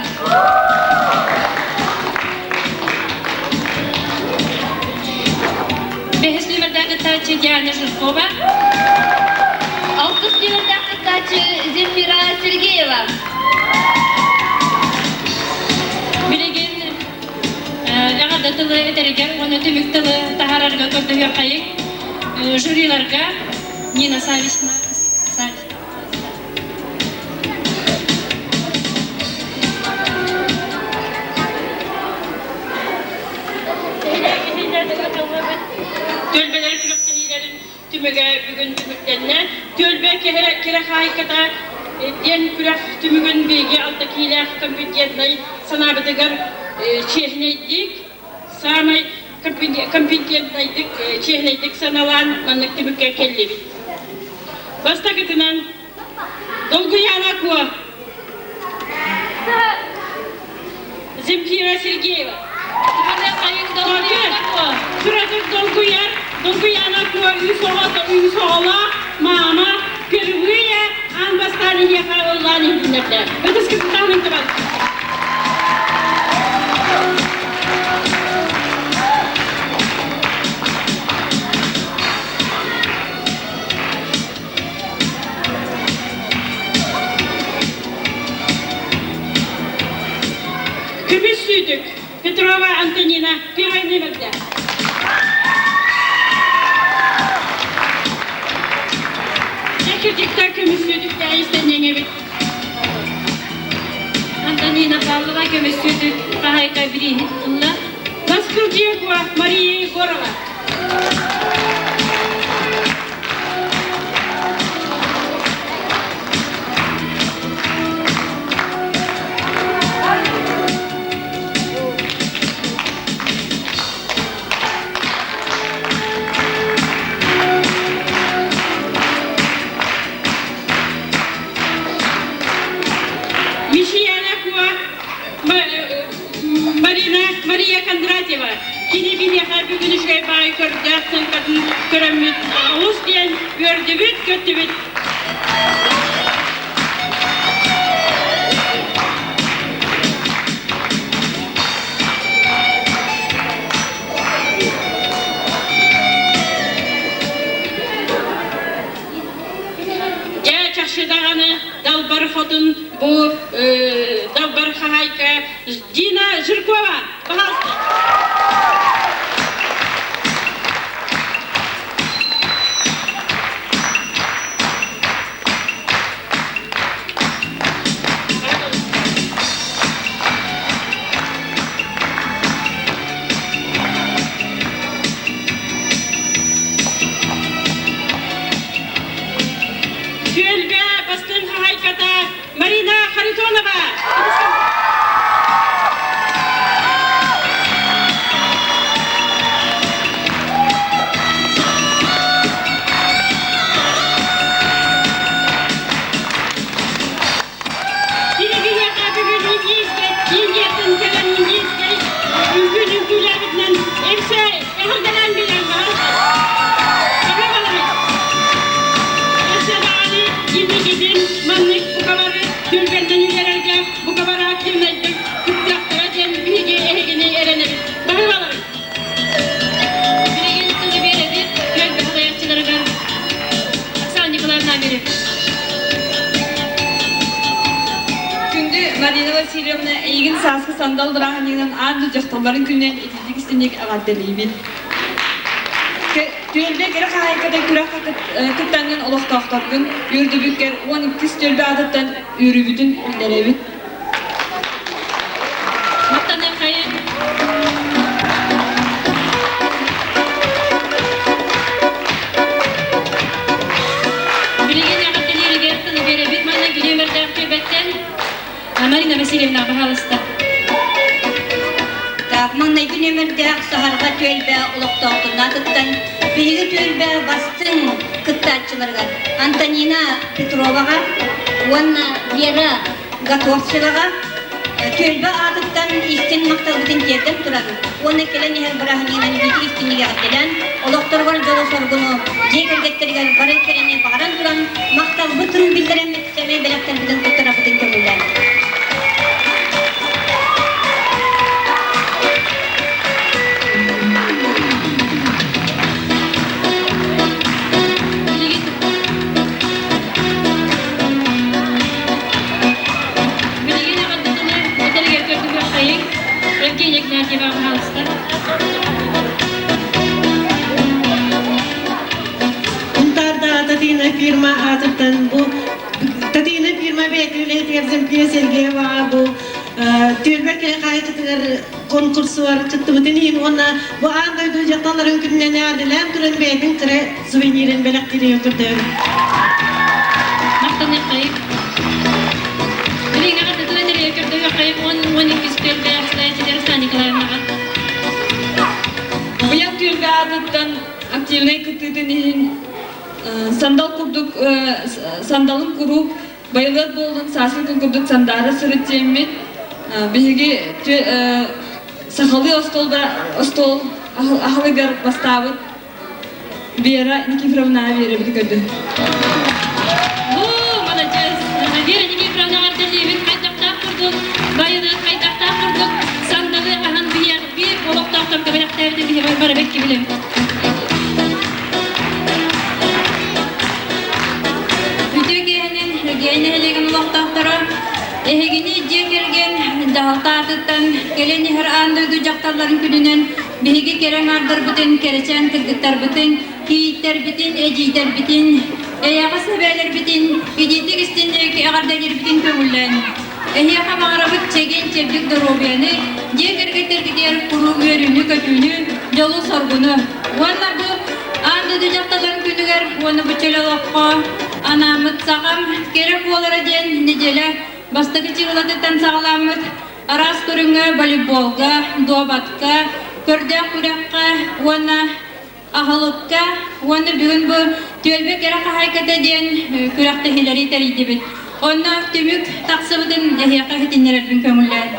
Бэһис нүөмэрдээх кыттааччы Диана Жиркова. Алтыс нүөмэрдээх кыттааччы Земфира Сергеева. Билигин эҕэрдэ тылы этэригэр уонна түмүк тылы таһаарарга көрдөһүөххэйиҥ. Жюриларга Нина Савична Түөлбэлэр күрэхтэһиилэрин түмүгэ бүгүн түмүктэннэ. Түөлбэ кэрэ хаайката диэн күрэх түмүгүн биһиги алта киилээх компетентнай санаабытыгар чиэһинэйдик, саамай компетентнайдык, чиэһинэйдик саналаан маннык түмүккэ кэллибит. Бастакытынан Долгуяна Куо, Земфира Сергеева. Кыратык долгуйар, Долгуяна Куо үс оҕото, үс оҕолоох, мама, впервые аан бастаан иһиэхэ ыллаан иһитиннэрдэ. Ытыскытыттан ыҥтыбат. Көмүс сүүтүк Петрова Антонина первый номерде. Кирдиктер көмүс сүүтүк истэнньэҥэбит. Антонина Павлова көмүс сүүтүк хаһайка бирииһин ылла. Наскылдьиекова Мария Егорова. Мишияна Куа Марина Мария Кондратьева кини биһиэхэ бүгүн үчүгэй баай көрдөөх сыҥкатын көрөммүт олус диэн үөрдүбүт, көттүбүт. Дьэ, чахчы даҕаны Далбар Хотун бу Далбар хаһаайка Дина Жиркова, пожалуйста. Түөлбэ бастыҥ хаһаайката Марина Харитонова. Кини бүгүн индийскэй Индияттан кэлэн индийскэй үҥкүүнү үҥкүүлээбитинэн эмсэ эҕэрдэлээн биэрэн баран Өссө даҕаны инникитин маннык букалары түргэннэн үлэлэргэ бука бары активнайдык кыттыахтара диэн биһиги эһигини эрэнэбит. Баһыыбаларыҥ! Билигин тылы биэрэбит күөл баһылайааччыларыгар Оксана Николаевна Амиров. Күндү Марина Васильевна, эйигин сааскы сандал бырааһынньыгынан аан дойду дьахталларын күнүнэн итинник истиҥник эҕэрдэлиибин. Түөлбэ кэрэ хаһаайката күрэх кыттаҥҥын олохтоохторгун үөрдүбүккэр 12 түөлбэ аатыттан үөрүүбүтүн биллэрэбит. Махтаныаххайын. Билигин эҕэрдэлииригэр тылы биэрэбит манна күнүмэрдээх түөлбэттэн Марина Васильевна, пожалуйста. Так, маҥнайгы нүөмэрдээх Саһарҕа түөлбэ олохтоохторун аатыттан биһиги түөлбэ бастыҥ кыттааччыларыгар Антонина Петроваҕа уонна Вера Готовцеваҕа түөлбэ аатыттан истиҥ махталбытын тиэрдэн туран уонна кэлэн иһэр бырааһынньыгынан итии истиҥник эҕэрдэлээн, олохторугар дьолу-соргуну, дьиэ кэргэттэригэр бары кэрэни баҕаран туран, махталбытын биллэрэммит сэмэй бэлэхтэрбитин туттарарбытын көҥүллээн. Билигин эҕэрдэтини этэригэр көрдүһүөххэйиҥ. Евгения Игнатьева, пожалуйста. Унтаарда Татьяна фирма аатыттан бу Татьяна фирма бэйэтин үлэһитигэр Земфира Сергееваҕа бу түөлбэ кэрэ хаһаайкатыгар конкурсугар кыттыбытын иһин уонна бу аан дойду дьахталларын күнүнэн эҕэрдэлээн туран бэйэтин кыра сувенирин бэлэхтииригэр көрдөһөбүн. Махтаныаххайык. Билиҥҥэ хаттытын этэригэр көрдөһүөххэйик 10-12 түөлбэ салайааччы Руслан Николаевнаҕа. Быйаҥ түөлбэ аатыттан активнай кыттыытын иһин сандал курдук сандалын куруук байылыат буоллун сааскы күн курдук сандаара сырыт диэммит биһиги сахалыы остуол аһылыгар бастаабыт Вера Никифоровна биэрэбит көрдүн. Оо, молодец! Вера Никифоровна эҕэрдэлиибит хайдахтаах курдук байылыат хайдахтаах курдук сандалы аһан биһиэх биир олохтоохторго бэлэхтээбитин биһи бары бэкки билэбит. Үтүө киэһэнэн Эдьиэй нэһилиэгин олохтоохторо эһигини дьиэ кэргэн дьаһалта аатыттан кэлэн иһэр аан дойду дьахталларын күнүнэн биһиги кэрэ аҥаардарбытын, кэрэчээн кыргыттарбытын, кийииттэрбитин, эдьиийдэрбитин, эйэҕэс эбээлэрбитин итиитик истинник эҕэрдэлиирбитин көҥүллээн эһиэхэ баҕарабыт чэгиэн-чэбдик доруобуйаны, дьиэ кэргэттэргитигэр куруук үөрүүнү-көтүүнү, дьолу-соргуну уонна бу Аан дойду дьахталларын күнүгэр уонна бу чөл олоххо анааммыт сахам кэрэ буолара диэн неделя бастакы чыылатыттан саҕаламмыт араас көрүҥҥэ волейболга, дуобатка, көрдөөх күрэххэ уонна аһылыкка уонна бүгүн бу түөлбэ кэрэ хаһаайката диэн күрэхтэһиилэри тэрийдибит. Онно түмүк тахсыбытын эһиэхэ иһитиннэрэрбин көҥүллээн.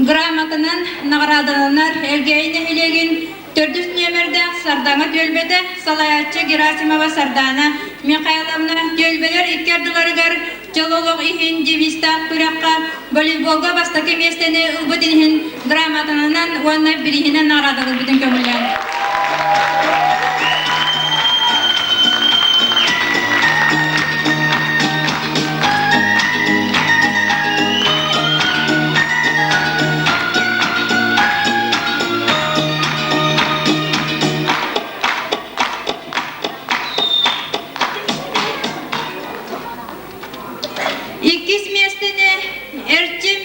Грамотанан наҕараадаланар Элгээйи нэһилиэгин төрдүс нүөмэрдээх Сардаҥа түөлбэтэ салайааччы Герасимова Сардаана Михайловна түөлбэлэр икки ардыларыгар Чөл олох иһин девизтаах күрэххэ волейболга бастакы миэстэни ылбыт иһин грамотанан уонна бирииһинэн наҕараадаларбытын көҥүллээн. Иккис миэстэни Эрчим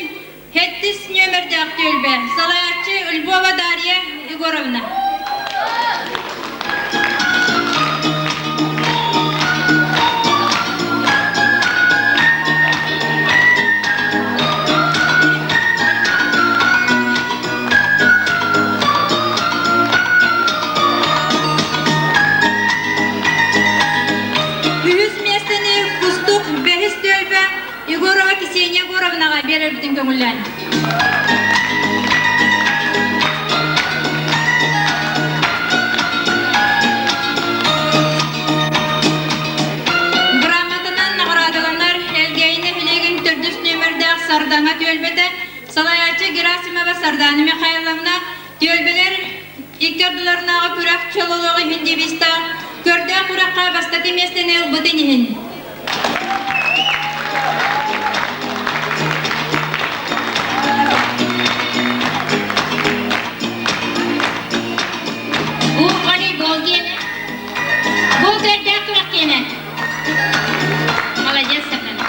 Хэттис нүөмэрдээх түөлбэ салайааччы Львова Дарья Егоровна. Үһүс миэстэни Кустук бэһис түөлбэ Егорова Ксения Егоровнаҕа биэрэрбитин көҥүллээн. Грамотанан наҕараадаланар Элгээйи нэһилиэгин төрдүс нүөмэрдээх Сардаҥа түөлбэтэ салайааччы Герасимова Сардана Михайловна түөлбэлэр икки ардыларынааҕы күрэх чөл олоҕу иһин девизтаах көрдөөх күрэххэ бастакы миэстэни ылбытын иһин. Бу волейбол диэнэ. Бу көрдөөх күрэх диэнэ. Молодец, Сардана.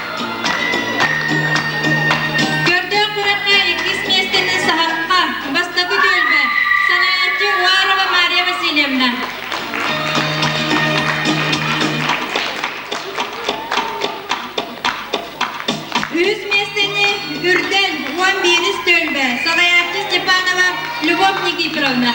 Көрдөөх күрэххэ иккис миэстэни Саһарха, бастакы түөлбэ, салайааччы Уарова Мария Васильевна. Үһүс миэстэни Үрдэл 11 түөлбэ, салайааччы Степанова Любовь Никифоровна.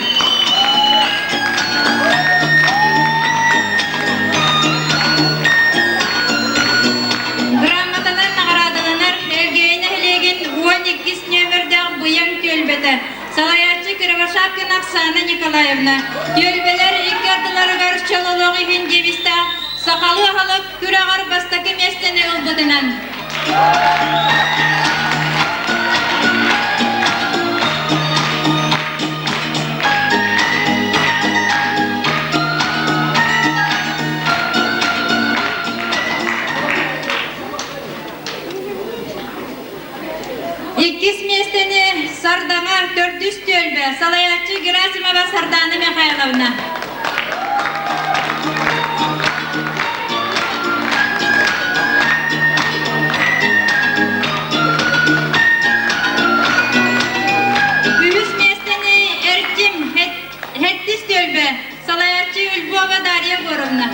Грамотанан наҕараадаланар Элгээйи нэһилиэгин 12 нүөмэрдээх Быйаҥ түөлбэтэ, салайааччы Кривошапкина Оксана Николаевна, түөлбэлэр икки ардыларыгар чөл олох иһин девизтаах сахалыы аһылык күрэҕэр бастакы миэстэни ылбытынан. Иккис миэстэни Сардаҥа төрдүс түөлбэ салайааччы Герасимова Сардаана Михайловна. Үһүс миэстэни Эрчим Хэттис түөлбэ салайааччы Львова Дарья Егоровна.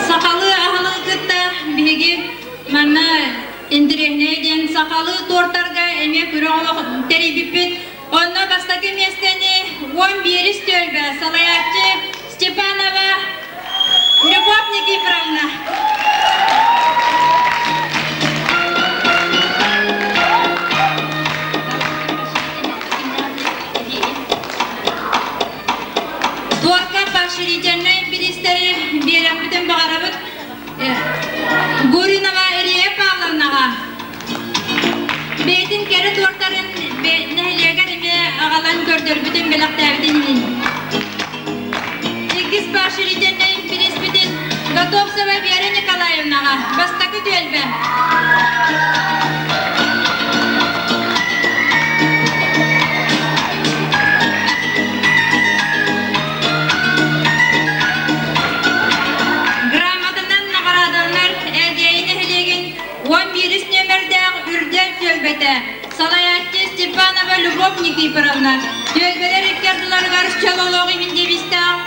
Сахалыы аһылыгы кытта биһиги манна интэриэһинэй диэн сахалыы туортарга эмиэ күрэх олох тэрийбиппит. Онно бастакы миэстэни 11 түөлбэ салайааччы Степанова Любовь Никифоровна. Туорка поощрительнай бириистэри биэрэхпитин баҕарабыт. Гуринова Ирия Павловнаҕа бэйэтин кэрэ туортарын нэһилиэгэр эмиэ аҕалан көрдөрбүтүн бэлэхтээбитин иһин. Иккис поощрительнай бирииспитин Готовцева Вера Николаевнаҕа бастакы түөлбэ. Грамотанан наҕараадаланар Элгээйи нэһилиэгин 11 нүөмэрдээх Үрдэл түөлбэтэ, салайааччы Степанова Любовь Никифоровна, түөлбэлэр икки ардыларыгар чөл олох иһин девизтаах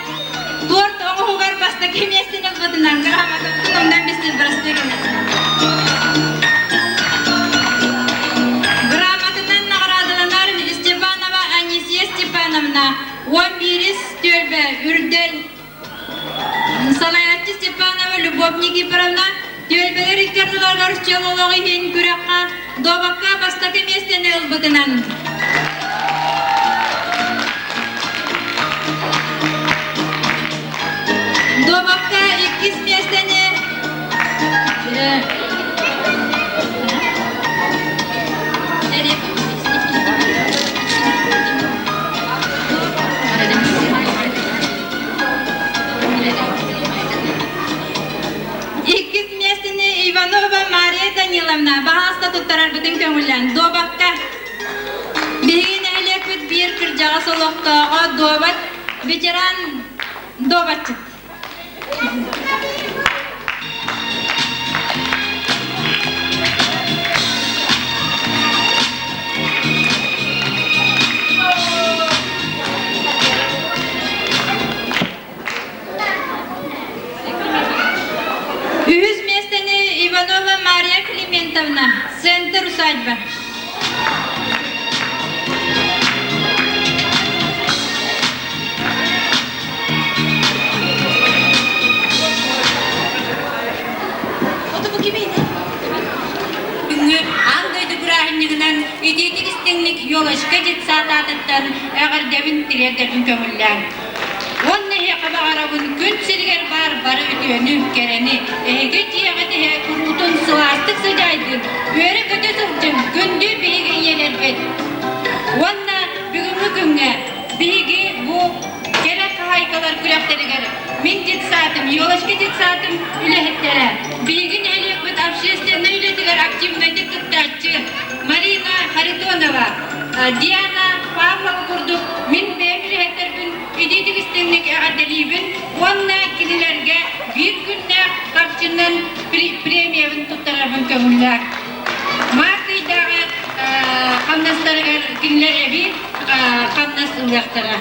туорт оҥоһугар бастакы миэстэни ылбытынан грамотатын умнан бистил бырастыы гынна. чөл олох иһин күрэххэ дуобакка бастакы миэстэни ылбытынан. Дуобакка иккис миэстэни Иккис миэстэни Иванова Мария Даниловна баһааста туттарарбытын көҥүллээн дуобакка. Биһиги нэһилиэкпит биир кырдьаҕас олохтооҕо дуобат ветеран дуобатчыт. Үһүс миэстэни Иванова Мария Климентовна, Центр усадьба. Бүгүҥҥү аан дойду бырааһынньыгынан итиитик истиҥник елочка детсад аатыттан эҕэрдэбин тириэрдэрбин көҥүллээҥ. Уонна эһиэхэ баҕарабын күн сиригэр баар бары үтүөнү, кэрэни, эһиги дьиэҕит иһэ куруутун сылаастык сыдьаайдын, үөрэ-көтө сылдьыҥ, күндү биһиги ийэлэрбит. Уонна бүгүҥҥү күҥҥэ биһиги бу кэрэ хаһаайкалар күрэхтэригэр мин детсадым, елочка детсадым үлэһиттэрэ, биһиги нэһилиэкпит общественнай үлэтигэр активнайдык кыттааччы Марина Харитонова, Диана Павлова курдук мин бэйэм үлэһиттэрбин итиитик истиҥник эҕэрдэлиибин уонна кинилэргэ биир күннээх харчынан премиябын туттарарбын көҥүллээх. Маарт ыйдааҕы хамнастарыгар кинилэр эбии хамнас ылыахтара.